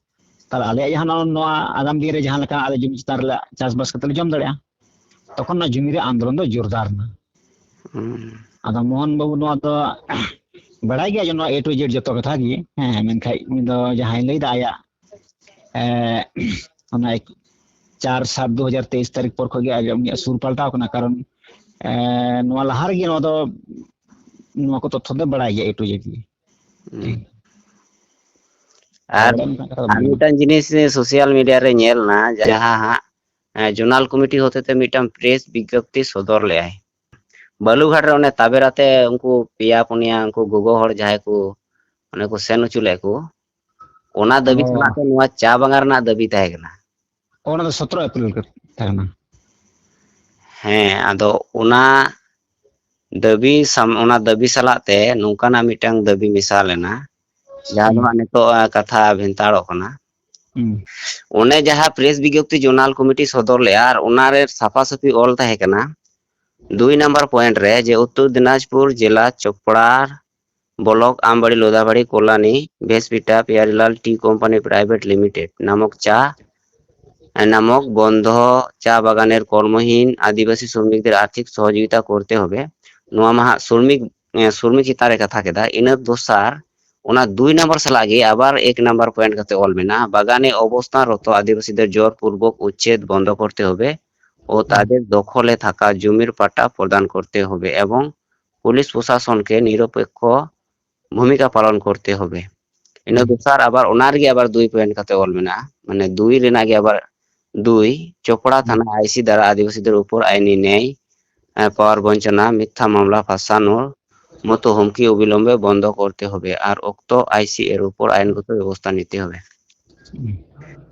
ᱛᱟᱦᱞᱮ ᱟᱞᱮᱭᱟᱜ ᱡᱟᱦᱟᱸ ᱱᱚᱣᱟ, ᱱᱚᱣᱟ ᱟᱜᱟᱢ ᱫᱤᱱ ᱨᱮ ᱡᱟᱦᱟᱸ ᱞᱮᱠᱟ ᱟᱞᱮ ᱡᱩᱢᱤ ᱪᱮᱛᱟᱱ ᱨᱮᱞᱮ ᱪᱟᱥᱵᱟᱥ ᱠᱟᱛᱮ ᱞᱮ ᱡᱚᱢ ᱫᱟᱲᱮᱭᱟᱜᱼᱟ, ᱛᱚᱠᱷᱚᱱ ᱚᱱᱟ ᱡᱩᱢᱤ ᱨᱮ ᱟᱱᱫᱳᱞᱚᱱ ᱫᱚ ᱡᱳᱨᱫᱟᱨ ᱮᱱᱟ᱾ ᱦᱩᱸ᱾ ᱟᱫᱚ ᱢᱳᱦᱚᱱ ᱵᱟᱹᱵᱩ ᱱᱚᱣᱟ ᱫᱚ ᱵᱟᱲᱟᱭ ᱜᱮᱭᱟ ᱡᱮ ᱱᱚᱣᱟ A to Z ᱡᱚᱛᱚ ᱠᱟᱛᱷᱟ ᱜᱮ, ᱦᱮᱸ, ᱢᱮᱱᱠᱷᱟᱡ ᱩᱱᱤ ᱫᱚ ᱡᱟᱦᱟᱸᱭ ᱞᱟᱹᱭᱫᱟ ᱟᱭᱟᱜ, ᱮ, ᱚᱱᱟ ᱪᱟᱨ ᱥᱟᱛ ᱫᱩ ᱦᱟᱡᱟᱨ ᱛᱮᱭᱤᱥ ᱛᱟᱹᱨᱤᱠᱷ ᱯᱚᱨ ᱠᱷᱚᱡ ᱜᱮ ᱟᱡ ᱩᱱᱤᱭᱟᱜ ᱥᱩᱨ ᱯᱟᱞᱴᱟᱣ ᱠᱟᱱᱟ, ᱠᱟᱨᱚᱱ, ᱮ, ᱱᱚᱣᱟ ᱞᱟᱦᱟ ᱨᱮᱜᱮ ᱱᱚᱣᱟ ᱫᱚ, ᱱᱚᱣᱟ ᱠᱚ ᱛᱚᱛᱛᱷᱚ ᱫᱚ ᱵᱟᱲᱟᱭ ᱜᱮᱭᱟ A to Z ᱜᱮ᱾ ᱦᱩᱸ᱾ ᱟᱨ ᱵᱟᱲᱟᱭ ᱞᱮᱠᱟᱱ ᱠᱟᱛᱷᱟ ᱫᱚ ᱟᱨ ᱵᱟᱝ ᱠᱟᱱᱟ᱾ ᱢᱤᱫᱴᱟᱝ ᱡᱤᱱᱤᱥ social media ᱨᱮ ᱧᱮᱞ ᱮᱱᱟ, ᱡᱟᱦᱟᱸ ᱦᱟᱸᱜ, ᱮ, zonal committee ᱦᱚᱛᱮᱛᱮ ᱢᱤᱫᱴᱟᱝ press ᱵᱤᱜᱽᱜᱟᱯᱛᱤ ᱥᱚᱫᱚᱨ ᱞᱮᱜᱼᱟᱭ᱾ ᱵᱟᱞᱩᱜᱷᱟᱴ ᱨᱮ ᱚᱱᱮ ᱛᱟᱵᱮᱨᱟᱛᱮ ᱩᱱᱠᱩ ᱯᱮᱭᱟ ᱯᱩᱱᱭᱟ ᱩᱱᱠᱩ ᱜᱚᱜᱚ ᱦᱚᱲ ᱡᱟᱦᱟᱸᱭ ᱠᱚ ᱚᱱᱮ ᱠᱚ ᱥᱮᱱ ᱦᱚᱪᱚ ᱞᱮᱫ ᱠᱚ, ᱚᱱᱟ ᱫᱟᱹᱵᱤ ᱚ᱾ ᱥᱟᱞᱟᱜ ᱛᱮ ᱱᱚᱣᱟ ᱪᱟ ᱵᱟᱜᱟᱱ ᱨᱮᱱᱟᱜ ᱫᱟᱹᱵᱤ ᱛᱟᱦᱮᱸ ᱠᱟᱱᱟ᱾ ᱚᱱᱟ ᱫᱚ ᱥᱚᱛᱨᱚ ᱮᱯᱨᱤᱞ ᱨᱮ ᱛᱟᱦᱮᱸ ᱠᱟᱱᱟ᱾ ᱦᱮᱸ, ᱟᱫᱚ ᱚᱱᱟ ᱫᱟᱹᱵᱤ ᱥᱟᱢ-, ᱚᱱᱟ ᱫᱟᱹᱵᱤ ᱥᱟᱞᱟᱜ ᱛᱮ ᱱᱚᱝᱠᱟᱱᱟᱜ ᱢᱤᱫᱴᱟᱝ ᱫᱟᱹᱵᱤ ᱢᱮᱥᱟ ᱞᱮᱱᱟ, ᱡᱟᱦᱟᱸ ᱫᱚ ᱦᱩᱸ᱾ ᱦᱟᱸᱜ ᱱᱤᱛᱚᱜ, ᱟ, ᱠᱟᱛᱷᱟ ᱵᱷᱮᱱᱛᱟᱲᱚᱜ ᱠᱟᱱᱟ᱾ ᱦᱩᱸ᱾ ᱚᱱᱮ ᱡᱟᱦᱟᱸ press ᱵᱤᱜᱽᱜᱟᱯᱛᱤ zonal committee ᱥᱚᱫᱚᱨ ᱞᱮᱜᱼᱟ, ᱟᱨ ᱚᱱᱟᱨᱮ ᱥᱟᱯᱷᱟ ᱥᱟᱹᱯᱷᱤ ᱚᱞ ᱛᱟᱦᱮᱸ ᱠᱟᱱᱟ, ᱫᱩᱭ ᱱᱟᱢᱵᱟᱨ point ᱨᱮ, ᱡᱮ ᱩᱛᱛᱚᱨ ᱫᱤᱱᱟᱡᱽᱯᱩᱨ ᱡᱮᱞᱟ ᱪᱚᱯᱲᱟᱨ ᱵᱞᱚᱠ ᱟᱢᱵᱟᱲᱤ ᱞᱳᱫᱟᱵᱟᱲᱤ ᱠᱚᱞᱟᱱᱤ ᱵᱷᱮᱥᱯᱤᱴᱟ Pyarelal T company private limited ᱱᱟᱢᱚᱠ ᱪᱟ ᱱᱟᱢᱚᱠ ᱵᱚᱱᱫᱷᱚ ᱪᱟ ᱵᱟᱜᱟᱱᱮᱨ ᱠᱚᱨᱢᱚᱦᱤᱱ ᱟᱹᱫᱤᱵᱟᱹᱥᱤ ᱥᱨᱚᱢᱤᱠ ᱫᱮᱨ ᱟᱨᱛᱷᱤᱠ ᱥᱚᱦᱚᱡᱳᱜᱤᱛᱟ ᱠᱚᱨᱛᱮ ᱦᱚᱵᱮ᱾ ᱱᱚᱣᱟ ᱢᱟ ᱦᱟᱸᱜ ᱥᱨᱚᱢᱤᱠ ᱥᱨᱚᱢᱤᱠ ᱪᱮᱛᱟᱱ ᱨᱮ ᱠᱟᱛᱷᱟ ᱠᱮᱫᱟ᱾ ᱤᱱᱟᱹ ᱫᱚᱥᱟᱨ ᱚᱱᱟ ᱫᱩᱭ ᱱᱟᱢᱵᱟᱨ ᱥᱟᱞᱟᱜ ᱜᱮ ᱟᱵᱟᱨ ᱮᱠ ᱱᱟᱢᱵᱟᱨ ᱯᱚᱭᱮᱱᱴ ᱠᱟᱛᱮ ᱚᱞ ᱢᱮᱱᱟᱜᱼᱟ, ᱵᱟᱜᱟᱱᱮ ᱚᱵᱚᱥᱛᱷᱟᱱ ᱨᱚᱛᱚ ᱟᱹᱫᱤᱵᱟᱹᱥᱤ ᱫᱮᱨ ᱡᱳᱨᱯᱩᱨᱵᱚᱠ ᱩᱪᱪᱷᱮᱫ ᱵᱚᱱᱫᱚ ᱠᱚᱨᱛᱮ ᱦᱚᱵᱮ ᱚ ᱛᱟᱫᱮᱨ ᱫᱚᱠᱷᱚᱞᱮ ᱛᱷᱟᱠᱟ ᱡᱩᱢᱤᱨ ᱯᱟᱴᱟ ᱯᱨᱚᱫᱟᱱ ᱠᱚᱨᱛᱮ ᱦᱚᱵᱮ ᱮᱵᱚᱝ ᱯᱩᱞᱤᱥ ᱯᱨᱚᱥᱟᱥᱚᱱ ᱠᱮ ᱱᱤᱨᱚᱯᱮᱠᱠᱷᱚ ᱵᱷᱩᱢᱤᱠᱟ ᱯᱟᱞᱚᱱ ᱠᱚᱨᱛᱮ ᱦᱚᱵᱮ᱾ ᱤᱱᱟᱹ ᱫᱚᱥᱟᱨ ᱟᱵᱟᱨ ᱚᱱᱟ ᱨᱮᱜᱮ ᱟᱵᱟᱨ ᱫᱩᱭ ᱯᱚᱭᱮᱱᱴ ᱠᱟᱛᱮ ᱚᱞ ᱢᱮᱱᱟᱜᱼᱟ, ᱢᱟᱱᱮ ᱫᱩᱭ ᱨᱮᱱᱟᱜ ᱜᱮ ᱟᱵᱟᱨ ᱫᱩᱭ, ᱪᱚᱯᱲᱟ ᱛᱷᱟᱱᱟ ᱟᱭᱥᱤ ᱫᱟᱨᱟ ᱟᱹᱫᱤᱵᱟᱹᱥᱤ ᱫᱮᱨ ᱩᱯᱚᱨ ᱟᱭᱱᱤ ᱱᱮᱭ ᱯᱟᱣᱟᱨ ᱵᱚᱧᱪᱚᱱᱟ ᱢᱤᱛᱷᱟ ᱢᱟᱢᱞᱟ ᱯᱷᱟᱥᱟᱱᱚ ᱢᱚᱛᱚ ᱦᱩᱢᱠᱤ ᱚᱵᱤᱞᱚᱢᱵᱮ ᱵᱚᱱᱫᱚ ᱠᱚᱨᱛᱮ ᱦᱚᱵᱮ ᱟᱨ ᱚᱠᱛᱚ ᱟᱭᱥᱤ ᱮᱨ ᱩᱯᱚᱨ ᱟᱭᱤᱱᱜᱚᱛᱚ ᱵᱮᱵᱚᱥᱛᱷᱟ ᱱᱤᱛᱮ ᱦᱚᱵᱮ᱾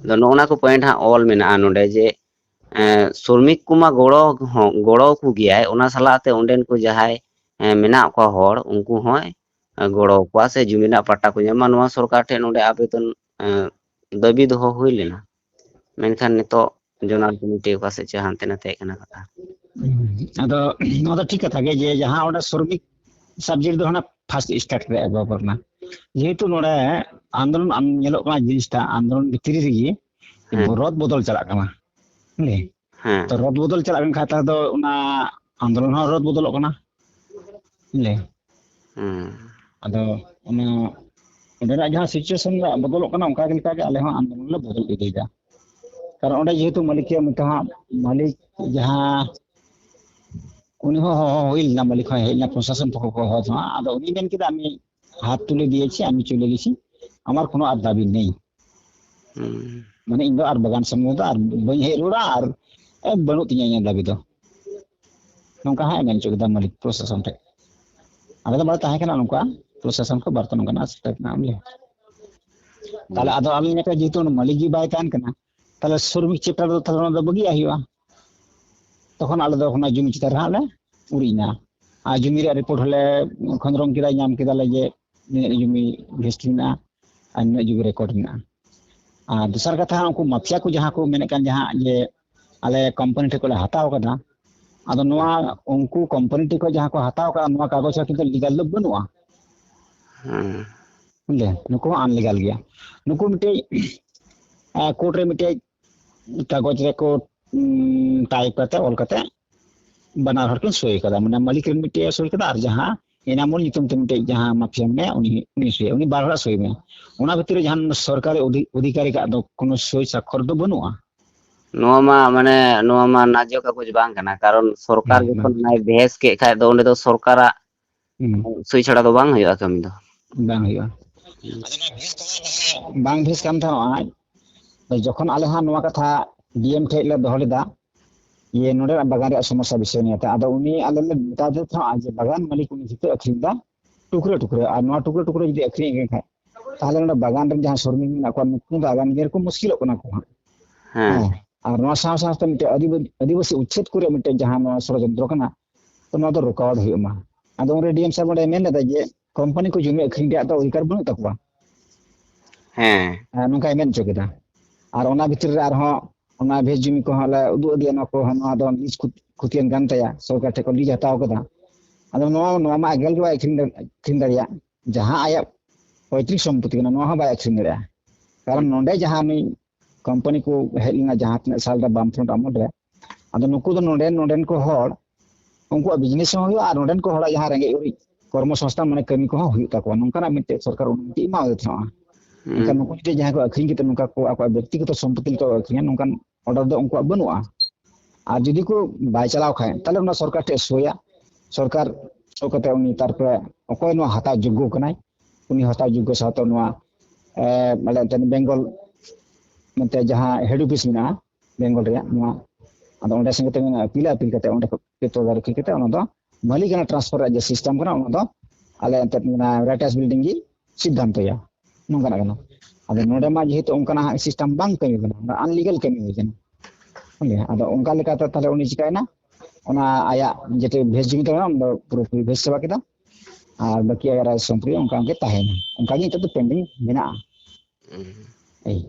ᱟᱫᱚ ᱱᱚᱜᱼᱚ ᱱᱟ ᱠᱚ ᱯᱚᱭᱮᱱᱴ ᱦᱟᱸᱜ ᱚᱞ ᱢᱮᱱᱟᱜᱼᱟ ᱱᱚᱰᱮ ᱡᱮ ᱮᱸ, ᱥᱨᱚᱢᱤᱠ ᱠᱚᱢᱟ ᱜᱚᱲᱚ ᱦᱚᱸ ᱜᱚᱲᱚ ᱠᱚ ᱜᱮᱭᱟᱭ, ᱚᱱᱟ ᱥᱟᱞᱟᱜ ᱛᱮ ᱚᱸᱰᱮᱱ ᱠᱚ ᱡᱟᱦᱟᱸᱭ ᱮᱸ, ᱢᱮᱱᱟᱜ ᱠᱚᱣᱟ ᱦᱚᱲ, ᱩᱱᱠᱩ ᱦᱚᱸᱭ ᱮᱸ, ᱜᱚᱲᱚ ᱠᱚᱣᱟ ᱥᱮ ᱡᱩᱢᱤ ᱨᱮᱱᱟᱜ ᱯᱟᱴᱟ ᱠᱚ ᱧᱟᱢᱟ᱾ ᱱᱚᱣᱟ ᱥᱚᱨᱠᱟᱨ ᱴᱷᱮᱱ ᱱᱚᱰᱮ ᱟᱵᱮᱫᱚᱱ ᱮᱸ, ᱫᱟᱹᱵᱤ ᱫᱚᱦᱚ ᱦᱩᱭ ᱞᱮᱱᱟ, ᱢᱮᱱᱠᱷᱟᱱ ᱱᱤᱛᱚᱜ ᱡᱚᱱᱟᱞ ᱠᱚᱢᱤᱴᱤ ᱚᱠᱟ ᱥᱮᱫ ᱪᱚ ᱦᱟᱱᱛᱮ ᱱᱟᱛᱮ ᱠᱟᱱᱟ ᱠᱟᱛᱷᱟ᱾ ᱦᱩᱸ᱾ ᱟᱫᱚ ᱱᱚᱣᱟ ᱫᱚ ᱴᱷᱤᱠ ᱠᱟᱛᱷᱟ ᱜᱮ ᱡᱮ ᱡᱟᱦᱟᱸ ᱚᱸᱰᱮ ᱥᱨᱚᱢᱤᱠ ᱥᱟᱵᱡᱮᱠᱴ ᱫᱚ ᱦᱟᱱᱟ ᱯᱷᱟᱥᱴ ᱥᱴᱟᱨᱴ ᱨᱮ ᱮᱛᱚᱦᱚᱵ ᱟᱠᱟᱱᱟ, ᱡᱮᱦᱮᱛᱩ ᱱᱚᱰᱮ ᱟᱱᱫᱳᱞᱚᱱ ᱟᱢ ᱧᱮᱞᱚᱜ ᱠᱟᱱᱟ ᱡᱤᱱᱤᱥᱴᱟ ᱟᱱᱫᱳᱞᱚᱱ ᱵᱷᱤᱛᱨᱤ ᱨᱮᱜᱮ ᱦᱮᱸ᱾ ᱨᱚᱫ ᱵᱚᱫᱚᱞ ᱪᱟᱞᱟᱜ ᱠᱟᱱᱟ᱾ ᱦᱮᱸ᱾ ᱦᱮᱸ᱾ ᱛᱚ ᱨᱚᱫ ᱵᱚᱫᱚᱞ ᱪᱟᱞᱟᱜ ᱠᱟᱱ ᱠᱷᱟᱡ ᱛᱟᱦᱞᱮ ᱫᱚ ᱚᱱᱟ ᱟᱱᱫᱳᱞᱚᱱ ᱦᱚᱸ ᱨᱚᱫ ᱵᱚᱫᱚᱞᱚᱜ ᱠᱟᱱᱟ᱾ ᱞᱮ᱾ ᱦᱮᱸ᱾ ᱟᱫᱚ ᱚᱱᱟ ᱚᱸᱰᱮᱱᱟᱜ ᱡᱟᱦᱟᱸ ᱥᱤᱪᱩᱭᱮᱥᱚᱱ ᱵᱚᱫᱚᱞᱚᱜ ᱠᱟᱱᱟ, ᱚᱱᱠᱟ ᱞᱮᱠᱟᱜᱮ ᱟᱞᱮ ᱦᱚᱸ ᱟᱱᱫᱳᱞᱚᱱ ᱞᱮ ᱵᱚᱫᱚᱞ ᱤᱫᱤᱭᱮᱫᱟ᱾ ᱠᱟᱨᱚᱱ ᱚᱸᱰᱮ ᱡᱮᱦᱮᱛᱩ ᱢᱟᱹᱞᱤᱠᱤᱭᱟᱹ ᱢᱤᱫᱴᱟᱝ ᱦᱟᱸᱜ ᱢᱟᱹᱞᱤᱠ ᱡᱟᱦᱟᱸ ᱩᱱᱤ ᱦᱚᱸ ᱦᱚᱦᱚ ᱦᱩᱭ ᱞᱮᱱᱟ, ᱢᱟᱹᱞᱤᱠ ᱦᱚᱸ ᱦᱮᱡ ᱞᱮᱱᱟ, ᱯᱨᱚᱥᱟᱥᱚᱱ ᱯᱚᱠᱷᱚ ᱠᱚ ᱦᱚᱦᱚ ᱟᱫᱮᱭᱟ᱾ ᱟᱫᱚ ᱩᱱᱤ ᱢᱮᱱ ᱠᱮᱫᱟ, "ᱟᱢᱤ ᱦᱟᱛ ᱛᱩᱞᱮ ᱫᱤᱭᱮᱪᱷᱤ, ᱟᱢᱤ ᱪᱚᱞᱮ ᱜᱮᱪᱷᱤ, ᱟᱢᱟᱨ ᱠᱳᱱᱳ ᱟᱨ ᱫᱟᱵᱤ ᱱᱮᱭ।" ᱦᱩᱸ᱾ ᱢᱟᱱᱮ ᱤᱧ ᱫᱚ ᱟᱨ ᱵᱟᱜᱟᱱ ᱥᱟᱢᱟᱝ ᱨᱮᱫᱚ ᱟᱨ ᱵᱟᱹᱧ ᱦᱮᱡ ᱨᱩᱣᱟᱹᱲᱟ ᱟᱨ ᱵᱟᱹᱱᱩᱜ ᱛᱤᱧᱟ ᱤᱧᱟᱹᱜ ᱫᱟᱹᱵᱤ ᱫᱚ᱾ ᱱᱚᱝᱠᱟ ᱦᱟᱸᱜ ᱮ ᱢᱮᱱ ᱦᱚᱪᱚ ᱠᱮᱫᱟ ᱢᱟᱹᱞᱤᱠ ᱯᱨᱚᱥᱟᱥᱚᱱ ᱴᱷᱮᱱ᱾ ᱟᱞᱮ ᱫᱚ ᱵᱟᱞᱮ ᱛᱟᱦᱮᱸ ᱠᱟᱱᱟ ᱱᱚᱝᱠᱟ, ᱯᱨᱚᱥᱟᱥᱚᱱ ᱠᱷᱚᱱ ᱵᱟᱨᱛᱚ ᱱᱚᱝᱠᱟᱱᱟᱜ ᱥᱮᱴᱮᱨ ᱠᱟᱱᱟ ᱵᱚᱞᱮ᱾ ᱛᱟᱦᱞᱮ ᱟᱫᱚ ᱟᱞᱮ ᱞᱮᱠᱟ ᱡᱮᱦᱮᱛᱩ ᱩᱱᱤ ᱢᱟᱹᱞᱤᱠ ᱜᱮ ᱵᱟᱭ ᱛᱟᱦᱮᱱ ᱠᱟᱱᱟ, ᱛᱟᱦᱞᱮ ᱥᱨᱚᱢᱤᱠ ᱪᱮᱯᱴᱟᱨ ᱫᱚ ᱛᱟᱦᱞᱮ ᱚᱱᱟ ᱫᱚ ᱵᱟᱹᱜᱤᱭᱟᱜ ᱦᱩᱭᱩᱜᱼᱟ᱾ ᱛᱚᱠᱷᱚᱱ ᱟᱞᱮ ᱫᱚ ᱚᱱᱟ ᱡᱩᱢᱤ ᱪᱮᱛᱟᱱ ᱨᱮ ᱦᱟᱸᱜ ᱞᱮ ᱩᱨᱤᱡ ᱮᱱᱟ᱾ ᱟᱨ ᱡᱩᱢᱤ ᱨᱮᱭᱟᱜ ᱨᱤᱯᱳᱨᱴ ᱦᱚᱸᱞᱮ ᱠᱷᱚᱸᱫᱽᱨᱚᱝ ᱠᱮᱫᱟ, ᱧᱟᱢ ᱠᱮᱫᱟᱞᱮ ᱡᱮ ᱱᱤᱱᱟᱹᱜ ᱡᱩᱢᱤ ᱦᱤᱥᱴᱨᱤ ᱢᱮᱱᱟᱜᱼᱟ ᱟᱨ ᱱᱤᱱᱟᱹᱜ ᱡᱩᱢᱤ ᱨᱮᱠᱚᱨᱰ ᱢᱮᱱᱟᱜᱼᱟ᱾ ᱟᱨ ᱫᱚᱥᱟᱨ ᱠᱟᱛᱷᱟ, ᱩᱱᱠᱩ ᱢᱟᱯᱷᱤᱭᱟ ᱠᱚ ᱡᱟᱦᱟᱸ ᱠᱚ ᱢᱮᱱᱮᱫ ᱠᱟᱱ, ᱡᱟᱦᱟᱸ ᱡᱮ ᱟᱞᱮ ᱠᱳᱢᱯᱟᱱᱤ ᱴᱷᱮᱱ ᱠᱷᱚᱱ ᱞᱮ ᱦᱟᱛᱟᱣ ᱠᱟᱫᱟ, ᱟᱫᱚ ᱱᱚᱣᱟ ᱩᱱᱠᱩ ᱠᱳᱢᱯᱟᱱᱤ ᱴᱷᱮᱱ ᱠᱷᱚᱱ ᱡᱟᱦᱟᱸ ᱠᱚ ᱦᱟᱛᱟᱣ ᱠᱟᱫᱟ, ᱱᱚᱣᱟ ᱠᱟᱜᱚᱡᱽ ᱦᱚᱸ ᱠᱤᱱᱛᱩ ᱞᱤᱜᱟᱞ ᱫᱚ ᱵᱟᱹᱱᱩᱜᱼᱟ᱾ ᱦᱮᱸ᱾ ᱵᱩᱡᱷᱟᱹᱣ? ᱱᱩᱠᱩ ᱦᱚᱸ ᱟᱱᱞᱤᱜᱟᱞ ᱜᱮᱭᱟ᱾ ᱱᱩᱠᱩ ᱢᱤᱫᱴᱮᱡ ᱠᱳᱨᱴ ᱨᱮ ᱢᱤᱫᱴᱮᱡ ᱠᱟᱜᱚᱡᱽ ᱨᱮᱠᱚ ᱴᱟᱭᱤᱯ ᱠᱟᱛᱮ, ᱚᱞ ᱠᱟᱛᱮ ᱵᱟᱱᱟᱨ ᱦᱚᱲ ᱠᱤᱱ ᱥᱳᱭ ᱠᱟᱫᱟ᱾ ᱢᱟᱱᱮ ᱢᱟᱹᱞᱤᱠ ᱨᱮᱱ ᱢᱤᱫᱴᱮᱡ ᱮ ᱥᱳᱭ ᱠᱟᱫᱟ ᱟᱨ ᱡᱟᱦᱟᱸ ᱮᱱᱟᱢᱩᱞ ᱧᱩᱛᱩᱢ ᱛᱮ ᱢᱤᱫᱴᱮᱡ ᱡᱟᱦᱟᱸ ᱢᱟᱯᱷᱤᱭᱟ ᱢᱮᱱᱟᱭᱟ, ᱩᱱᱤ ᱩᱱᱤ ᱥᱳᱭᱟ᱾ ᱩᱱᱤ ᱵᱟᱨ ᱦᱚᱲᱟᱜ ᱥᱳᱭ ᱢᱮᱱᱟᱭᱟ᱾ ᱚᱱᱟ ᱵᱷᱤᱛᱤᱨ ᱨᱮ ᱡᱟᱦᱟᱸ ᱥᱚᱨᱠᱟᱨᱤ ᱚᱫᱷᱤ- ᱚᱫᱷᱤᱠᱟᱨᱤ ᱠᱟᱜ ᱫᱚ ᱠᱳᱱᱳ ᱥᱳᱭ ᱥᱟᱠᱠᱷᱚᱨ ᱫᱚ ᱵᱟᱹᱱᱩᱜᱼᱟ᱾ ᱱᱚᱣᱟ ᱢᱟ ᱢᱟᱱᱮ ᱱᱚᱣᱟ ᱢᱟ ᱱᱟᱡᱽ ᱠᱟᱜᱚᱡᱽ ᱵᱟᱝ ᱠᱟᱱᱟ, ᱠᱟᱨᱚᱱ ᱥᱚᱨᱠᱟᱨ ᱵᱟᱝ, ᱵᱟᱝ᱾ ᱡᱚᱠᱷᱚᱱ ᱚᱱᱟᱭ ᱵᱷᱮᱥ ᱠᱮᱫ ᱠᱷᱟᱡ ᱫᱚ ᱚᱸᱰᱮ ᱫᱚ ᱥᱚᱨᱠᱟᱨᱟᱜ ᱦᱩᱸ᱾ ᱥᱳᱭ ᱪᱷᱟᱲᱟ ᱫᱚ ᱵᱟᱝ ᱦᱩᱭᱩᱜᱼᱟ ᱠᱟᱹᱢᱤ ᱫᱚ᱾ ᱵᱟᱝ ᱦᱩᱭᱩᱜᱼᱟ᱾ ᱟᱫᱚ ᱱᱚᱣᱟ ᱵᱷᱮᱥ ᱠᱟᱛᱷᱟ ᱡᱟᱦᱟᱸ ᱵᱟᱝ ᱵᱷᱮᱥ ᱠᱟᱱ ᱛᱟᱦᱮᱱᱚᱜᱼᱟ, ᱡᱚᱠᱷᱚᱱ ᱟᱞᱮ ᱦᱟᱸᱜ ᱱᱚᱣᱟ ᱠᱟᱛᱷᱟ ᱰᱤ ᱮᱢ ᱴᱷᱮᱡ ᱞᱮ ᱫᱚᱦᱚ ᱞᱮᱫᱟ, ᱤᱭᱟᱹ ᱱᱚᱰᱮᱱᱟᱜ ᱵᱟᱜᱟᱱ ᱨᱮᱭᱟᱜ ᱥᱚᱢᱚᱥᱥᱟ ᱵᱤᱥᱚᱭ ᱱᱤᱭᱮ ᱛᱮ, ᱟᱫᱚ ᱩᱱᱤ ᱟᱞᱮ ᱞᱮ ᱢᱮᱛᱟ ᱫᱮ ᱛᱟᱦᱮᱸᱱᱟ ᱡᱮ ᱵᱟᱜᱟᱱ ᱢᱟᱹᱞᱤᱠ ᱩᱱᱤ ᱡᱷᱚᱛᱚ ᱟᱹᱠᱷᱨᱤᱧ ᱫᱟ ᱴᱩᱠᱨᱟᱹ ᱴᱩᱠᱨᱟᱹ, ᱟᱨ ᱱᱚᱣᱟ ᱴᱩᱠᱨᱟᱹ ᱴᱩᱠᱨᱟᱹ ᱡᱩᱫᱤ ᱟᱹᱠᱷᱨᱤᱧ ᱟᱠᱟᱱ ᱠᱷᱟᱡ, ᱛᱟᱦᱚᱞᱮ ᱱᱚᱰᱮ ᱵᱟᱜᱟᱱ ᱨᱮᱱ ᱡᱟᱦᱟᱸ ᱥᱨᱚᱢᱤᱠ ᱢᱮᱱᱟᱜ ᱠᱚᱣᱟ, ᱱᱩᱠᱩ ᱫᱚ ᱟᱜᱟᱢ ᱫᱤᱱ ᱨᱮᱠᱚ ᱢᱩᱥᱠᱤᱞᱚᱜ ᱠᱟᱱᱟ ᱠᱚ ᱦᱟᱸᱜ᱾ ᱦᱮᱸ᱾ ᱦᱮᱸ, ᱟᱨ ᱱᱚᱣᱟ ᱥᱟᱶ ᱥᱟᱶᱛᱮ ᱢᱤᱫᱴᱮᱡ ᱟᱹᱫᱤᱵᱟᱹ- ᱟᱹᱫᱤᱵᱟᱹᱥᱤ ᱩᱪᱪᱷᱮᱫ ᱠᱚ ᱨᱮᱭᱟᱜ ᱢᱤᱫᱴᱮᱡ ᱡᱟᱦᱟᱸ ᱱᱚᱣᱟ ᱥᱚᱲᱚᱡᱚᱱᱛᱨᱚ ᱠᱟᱱᱟ, ᱛᱚ ᱱᱚᱣᱟ ᱫᱚ ᱨᱩᱠᱟᱣᱟᱴ ᱦᱩᱭᱩᱜ ᱢᱟ᱾ ᱟᱫᱚ ᱩᱱᱨᱮ ᱰᱤ ᱮᱢ ᱥᱟᱦᱮᱵ ᱚᱸᱰᱮ ᱢᱮᱱ ᱞᱮᱫᱟ ᱡᱮ ᱠᱳᱢᱯᱟᱱᱤ ᱠᱚ ᱡᱩᱢᱤ ᱟᱹᱠᱷᱨᱤᱧ ᱨᱮᱭᱟᱜ ᱫᱚ ᱚᱫᱷᱤᱠᱟᱨ ᱵᱟᱹᱱᱩᱜ ᱛᱟᱠᱚᱣᱟ᱾ ᱦᱮᱸ᱾ ᱟᱨ ᱱᱚᱝᱠᱟᱭ ᱢᱮᱱ ᱦᱚᱪᱚ ᱠᱮᱫᱟ᱾ ᱟᱨ ᱚᱱᱟ ᱵᱷᱤᱛᱤᱨ ᱨᱮ ᱟᱨᱦᱚᱸ ᱚᱱᱟ ᱵᱷᱮᱥ ᱡᱩᱢᱤ ᱠᱚᱦᱚᱸ ᱞᱮ ᱩᱫᱩᱜ ᱟᱫᱮᱭᱟ, ᱱᱚᱣᱟ ᱠᱚ, ᱱᱚᱣᱟ ᱫᱚ ᱞᱤᱡ ᱠᱷᱩ- ᱠᱷᱩᱛᱤᱭᱟᱱ ᱠᱟᱱ ᱛᱟᱭᱟ, ᱥᱚᱨᱠᱟᱨ ᱴᱷᱮᱱ ᱠᱷᱚᱱ ᱞᱤᱡ ᱦᱟᱛᱟᱣ ᱠᱟᱫᱟ᱾ ᱟᱫᱚ ᱱᱚᱣᱟ ᱱᱚᱣᱟ ᱢᱟ ᱮᱠᱟᱞ ᱜᱮ ᱵᱟᱭ ᱟᱹᱠᱷᱨᱤᱧ ᱫᱟᱲᱮ- ᱟᱹᱠᱷᱨᱤᱧ ᱫᱟᱲᱮᱭᱟᱜ, ᱡᱟᱦᱟᱸ ᱟᱭᱟᱜ ᱯᱚᱭᱛᱨᱤᱠ ᱥᱚᱢᱯᱚᱛᱤ ᱠᱟᱱᱟ, ᱱᱚᱣᱟ ᱦᱚᱸ ᱵᱟᱭ ᱟᱹᱠᱷᱨᱤᱧ ᱫᱟᱲᱮᱭᱟᱜᱼᱟ᱾ ᱠᱟᱨᱚᱱ ᱱᱚᱰᱮ ᱡᱟᱦᱟᱸ ᱱᱩᱭ ᱠᱳᱢᱯᱟᱱᱤ ᱠᱚ ᱦᱮᱡ ᱞᱮᱱᱟ ᱡᱟᱦᱟᱸ ᱛᱤᱱᱟᱹᱜ ᱥᱟᱞ ᱨᱮ ᱵᱟᱢᱯᱷᱨᱚᱱᱴ ᱟᱢᱚᱞ ᱨᱮ, ᱟᱫᱚ ᱱᱩᱠᱩ ᱫᱚ ᱱᱚᱰᱮ ᱱᱚᱰᱮᱱ ᱠᱚ ᱦᱚᱲ, ᱩᱱᱠᱩᱣᱟᱜ ᱵᱤᱡᱽᱱᱮᱥ ᱦᱚᱸ ᱦᱩᱭᱩᱜᱼᱟ ᱟᱨ ᱱᱚᱰᱮᱱ ᱠᱚ ᱦᱚᱲᱟᱜ ᱡᱟᱦᱟᱸ ᱨᱮᱸᱜᱮᱡ ᱚᱨᱮᱡ ᱠᱚᱨᱢᱚ ᱥᱚᱝᱥᱛᱷᱟᱱ, ᱢᱟᱱᱮ ᱠᱟᱹᱢᱤ ᱠᱚᱦᱚᱸ ᱦᱩᱭᱩᱜ ᱛᱟᱠᱚᱣᱟ, ᱱᱚᱝᱠᱟᱱᱟᱜ ᱢᱤᱫᱴᱮᱡ ᱥᱚᱨᱠᱟᱨ ᱚᱱᱩᱢᱚᱛᱤ ᱮᱢᱟᱣᱟᱫᱮ ᱛᱟᱦᱮᱸᱱᱟ᱾ ᱮᱱᱠᱷᱟᱱ ᱱᱩᱠᱩ ᱡᱩᱫᱤ ᱡᱟᱦᱟᱸᱭ ᱠᱚ ᱟᱹᱠᱷᱨᱤᱧ ᱠᱟᱛᱮ ᱱᱚᱝᱠᱟ ᱠᱚ ᱟᱠᱚᱣᱟᱜ ᱵᱮᱠᱛᱤᱜᱚᱛᱚ ᱥᱚᱢᱯᱚᱛᱤ ᱞᱮᱠᱟ ᱠᱚ ᱟᱹᱠᱷᱨᱤᱧᱟ, ᱱᱚᱝᱠᱟᱱ ᱚᱨᱰᱟᱨ ᱫᱚ ᱩᱱᱠᱩᱣᱟᱜ ᱵᱟᱹᱱᱩᱜᱼᱟ᱾ ᱟᱨ ᱡᱩᱫᱤ ᱠᱚ ᱵᱟᱭ ᱪᱟᱞᱟᱣ ᱠᱷᱟᱡ, ᱛᱟᱦᱞᱮ ᱚᱱᱟ ᱥᱚᱨᱠᱟᱨ ᱴᱷᱮᱡ ᱥᱳᱭᱟ, ᱥᱚᱨᱠᱟᱨ ᱥᱳ ᱠᱟᱛᱮ ᱩᱱᱤ ᱛᱟᱨᱯᱚᱨᱮ ᱚᱠᱚᱭ ᱱᱚᱣᱟ ᱦᱟᱛᱟᱣ ᱡᱳᱜᱽᱜᱚ ᱠᱟᱱᱟᱭ, ᱩᱱᱤ ᱦᱟᱛᱟᱣ ᱡᱳᱜᱽᱜᱚ ᱥᱟᱶᱛᱮ ᱱᱚᱣᱟ, ᱮ, ᱢᱟᱱᱮ ᱮᱱᱛᱮᱫ ᱵᱮᱝᱜᱚᱞ ᱢᱮᱱᱛᱮ ᱡᱟᱦᱟᱸ ᱦᱮᱰ ᱚᱯᱷᱤᱥ ᱢᱮᱱᱟᱜᱼᱟ ᱵᱮᱝᱜᱚᱞ ᱨᱮᱭᱟᱜ, ᱱᱚᱣᱟ, ᱟᱫᱚ ᱚᱸᱰᱮ ᱥᱮᱱ ᱠᱟᱛᱮ ᱢᱮᱱᱟᱜᱼᱟ, ᱟᱯᱤᱞ, ᱟᱯᱤᱞ ᱠᱟᱛᱮ ᱚᱸᱰᱮ ᱠᱷᱚᱱ ᱛᱚᱫᱟᱨᱚᱠᱤ ᱠᱟᱛᱮ ᱚᱱᱟ ᱫᱚ ᱢᱟᱹᱞᱤᱠᱟᱱᱟ ᱴᱨᱟᱱᱥᱯᱷᱟᱨ ᱨᱮᱭᱟᱜ ᱡᱮ ᱥᱤᱥᱴᱮᱢ ᱠᱟᱱᱟ, ᱚᱱᱟ ᱫᱚ ᱟᱞᱮ ᱮᱱᱛᱮᱫ ᱚᱱᱟ ᱨᱟᱭᱴᱟᱨᱥ ᱵᱤᱞᱰᱤᱝ ᱜᱮ ᱥᱤᱫᱽᱫᱷᱟᱱᱛᱚᱭᱟ, ᱱᱚᱝᱠᱟᱱᱟᱜ ᱠᱟᱱᱟ᱾ ᱟᱫᱚ ᱱᱚᱰᱮ ᱢᱟ ᱡᱮᱦᱮᱛᱩ ᱚᱱᱠᱟᱱᱟᱜ ᱦᱟᱸᱜ ᱥᱤᱥᱴᱮᱢ ᱵᱟᱝ ᱠᱟᱹᱢᱤ ᱠᱟᱱᱟ, ᱚᱱᱟ ᱟᱱᱞᱤᱜᱟᱞ ᱠᱟᱹᱢᱤ ᱦᱩᱭ ᱠᱟᱱᱟ᱾ ᱦᱮᱸ, ᱟᱫᱚ ᱚᱱᱠᱟ ᱞᱮᱠᱟᱛᱮ ᱛᱟᱦᱞᱮ ᱩᱱᱤ ᱪᱤᱠᱟᱭᱮᱱᱟ, ᱚᱱᱟ ᱟᱭᱟᱜ ᱡᱮᱴᱟ ᱵᱷᱮᱥ ᱡᱩᱢᱤ ᱛᱟᱦᱮᱸ ᱠᱟᱱᱟ, ᱚᱱᱟ ᱫᱚ ᱯᱩᱨᱟᱹᱯᱩᱨᱤ ᱵᱷᱮᱥ ᱪᱟᱵᱟ ᱠᱮᱫᱟ, ᱟᱨ ᱵᱟᱹᱠᱤ ᱟᱭᱟᱜ ᱨᱟᱡᱽ ᱥᱚᱢᱯᱚᱛᱤ ᱚᱱᱠᱟ ᱜᱮ ᱛᱟᱦᱮᱸᱭᱮᱱᱟ, ᱚᱱᱠᱟ ᱜᱮ ᱱᱤᱛᱚᱜ ᱫᱚ ᱯᱮᱱᱰᱤᱝ ᱢᱮᱱᱟᱜᱼᱟ᱾ ᱮᱭ,